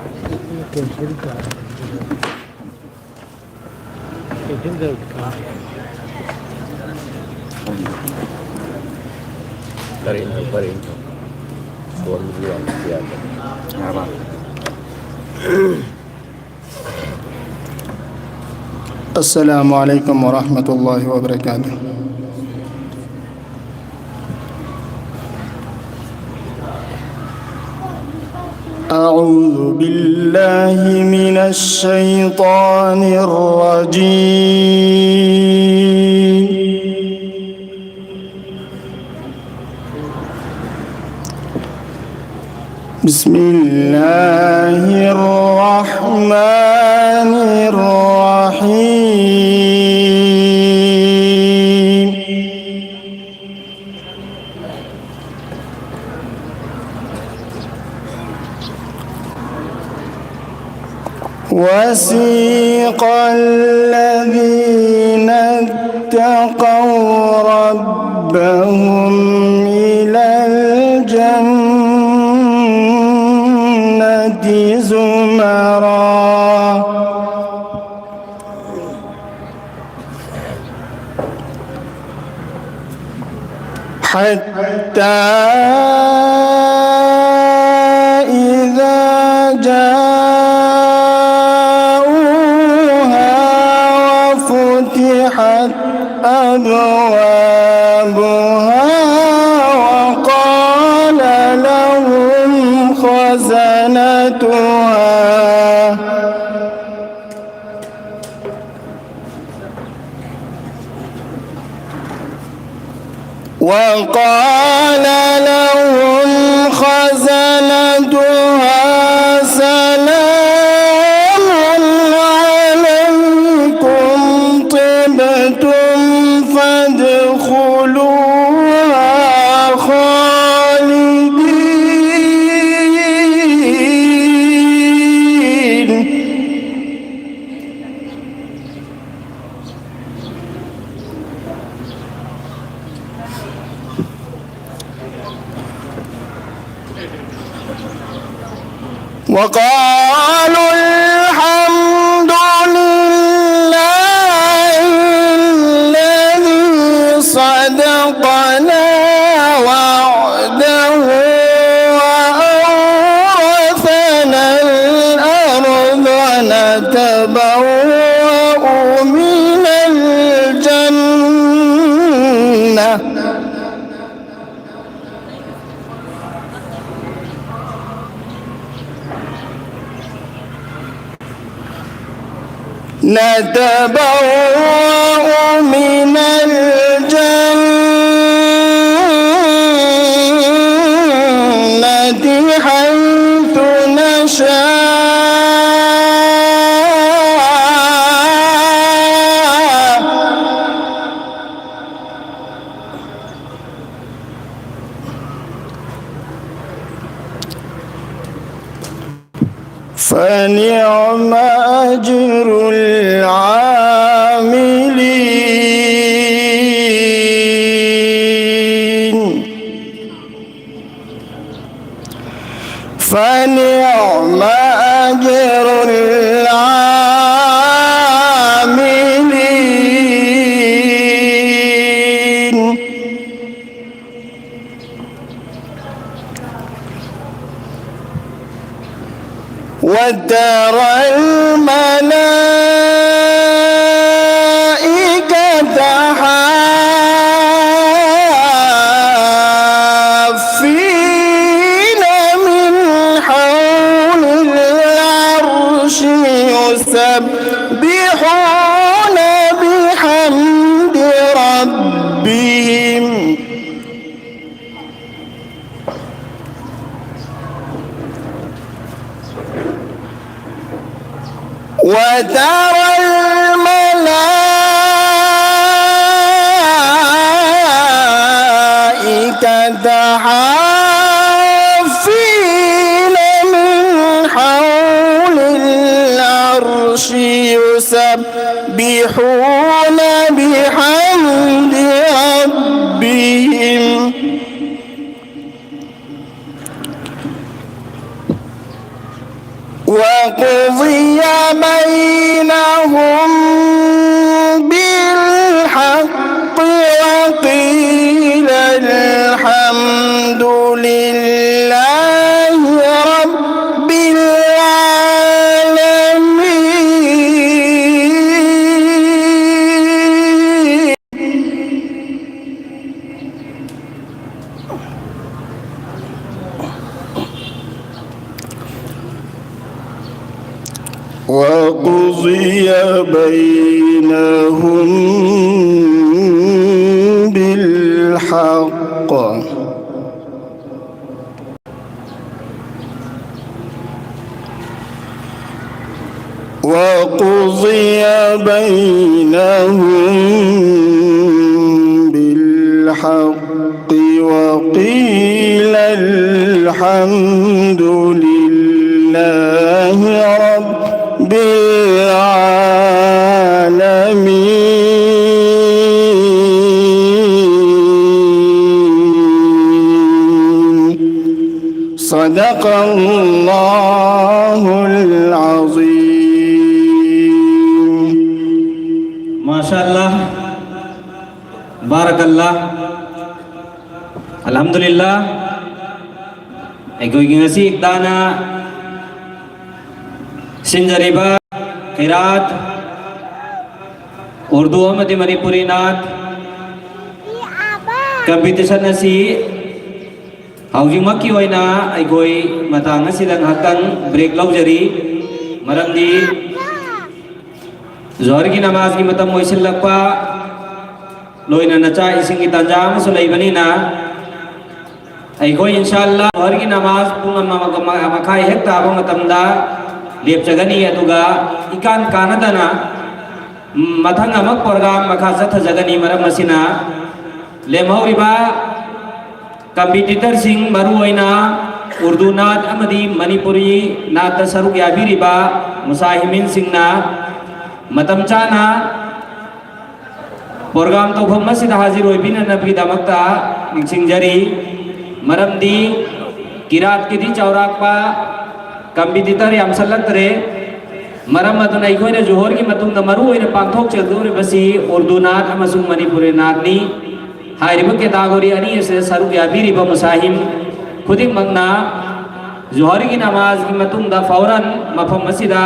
ꯄꯔꯦꯡ ꯇꯧ, ꯄꯔꯦꯡ ꯇꯧ꯫ ꯐꯣꯟꯗꯨ ꯌꯥꯝ ꯌꯥꯗꯦ꯫ ꯌꯥꯔꯕ? السلام عليكم ورحمة الله وبركاته. أعوذ بالله من الشيطان الرجيم. بسم الله الرحمن الرحيم. وسيق الذين اتقوا ربهم إلى الجنة زمرا. حتى إذا جاءوها وفتحت أبوابها وقال لهم خزنتها وقال لهم خزنتها سلام عليكم طبتم فادخلوها خالدين. وقالوا الحمد لله الذي صدقنا وعده وأورثنا الأرض نتبوأ من الجنة. نتبوأ من الجنة حيث فنعم أجر العاملين. فنعم أجر العاملين. وترى الملائكة حافين من حول العرش يسبحون بحمد ربهم. وترى الملائكة حافين من حول العرش يسبحون بحمد ربهم. وقضي بينهم بالحق وقيل الحمد لله رب العالمين. وقضي بينهم بالحق وقضي بينهم بالحق وقيل الحمد لله صدق الله العظيم. ꯃꯥꯁꯥ ꯑꯜꯂꯥ, ꯕꯥꯔꯥꯀꯜꯂꯥ, ꯑꯜꯍꯝꯗꯨꯂꯤꯜꯂꯥ꯫ ꯑꯩꯈꯣꯏꯒꯤ ꯉꯁꯤ ꯏꯛꯇꯥꯅ ꯁꯤꯟꯖꯔꯤꯕ ꯀꯤꯔꯥꯠ, ꯎꯔꯗꯨ ꯑꯃꯗꯤ ꯃꯅꯤꯄꯨꯔꯤ ꯅꯥꯠ ꯀꯝꯄꯤꯇꯤꯁꯟ ꯑꯁꯤ ꯍꯧꯖꯤꯛꯃꯛꯀꯤ ꯑꯣꯏꯅ ꯑꯩꯈꯣꯏ ꯃꯇꯥꯡ ꯑꯁꯤꯗ ꯉꯥꯏꯍꯥꯛꯇꯪ ꯕ꯭ꯔꯦꯛ ꯂꯧꯖꯔꯤ꯫ ꯃꯔꯝꯗꯤ ꯖꯣꯍꯔꯒꯤ ꯅꯃꯥꯖꯒꯤ ꯃꯇꯝ ꯑꯣꯏꯁꯤꯜꯂꯛꯄ, ꯂꯣꯏꯅꯅ ꯆꯥꯛ ꯏꯁꯤꯡꯒꯤ ꯇꯥꯟꯖꯥ ꯑꯃꯁꯨ ꯂꯩꯕꯅꯤꯅ, ꯑꯩꯈꯣꯏ ꯏꯟꯁꯥ ꯑꯜꯂꯥ ꯖꯣꯍꯔꯒꯤ ꯅꯃꯥꯖ ꯄꯨꯡ ꯑꯃ ꯃꯈꯥꯏ ꯍꯦꯛ ꯇꯥꯕ ꯃꯇꯝꯗ ꯂꯦꯞꯆꯒꯅꯤ꯫ ꯑꯗꯨꯒ ꯏꯀꯥꯟ ꯀꯥꯟꯅꯗꯅ ꯃꯊꯪ ꯑꯃꯨꯛ ꯄ꯭ꯔꯣꯒ꯭ꯔꯥꯝ ꯃꯈꯥ ꯆꯠꯊꯖꯒꯅꯤ꯫ ꯃꯔꯝ ꯑꯁꯤꯅ, ꯂꯦꯝꯍꯧꯔꯤꯕ ꯀꯝꯄꯤꯇꯤꯇꯔꯁꯤꯡ, ꯃꯔꯨꯑꯣꯏꯅ ꯎꯔꯗꯨ ꯅꯥꯠ ꯑꯃꯗꯤ ꯃꯅꯤꯄꯨꯔꯤ ꯅꯥꯠꯇ ꯁꯔꯨꯛ ꯌꯥꯕꯤꯔꯤꯕ ꯃꯨꯁꯥꯍꯤꯃꯤꯟꯁꯤꯡꯅ ꯃꯇꯝ ꯆꯥꯅ ꯄ꯭ꯔꯣꯒ꯭ꯔꯥꯝ ꯇꯧꯐꯝ ꯑꯁꯤꯗ ꯍꯥꯖꯤꯔ ꯑꯣꯏꯕꯤꯅꯅꯕꯒꯤꯗꯃꯛꯇ ꯅꯤꯡꯁꯤꯡꯖꯔꯤ꯫ ꯃꯔꯝꯗꯤ ꯀꯤꯔꯥꯠꯀꯤꯗꯤ ꯆꯥꯎꯔꯥꯛꯄ ꯀꯝꯄꯤꯇꯤꯇꯔ ꯌꯥꯝꯁꯜꯂꯛꯇ꯭ꯔꯦ꯫ ꯃꯔꯝ ꯑꯗꯨꯅ ꯑꯩꯈꯣꯏꯅ ꯖꯣꯍꯔꯒꯤ ꯃꯇꯨꯡꯗ ꯃꯔꯨꯑꯣꯏꯅ ꯄꯥꯡꯊꯣꯛꯆꯗꯧꯔꯤꯕꯁꯤ ꯎꯔꯗꯨ ꯅꯥꯠ ꯑꯃꯁꯨꯡ ꯃꯅꯤꯄꯨꯔꯤ ꯅꯥꯠꯅꯤ꯫ ꯍꯥꯏꯔꯤꯕ ꯀꯦꯇꯥꯒꯣꯔꯤ ꯑꯅꯤ ꯑꯁꯤꯗ ꯁꯔꯨꯛ ꯌꯥꯕꯤꯔꯤꯕ ꯃꯨꯁꯥꯍꯤꯝ ꯈꯨꯗꯤꯡꯃꯛꯅ ꯖꯣꯍꯔꯒꯤ ꯅꯃꯥꯖꯒꯤ ꯃꯇꯨꯡꯗ ꯐꯧꯔꯟ ꯃꯐꯝ ꯑꯁꯤꯗ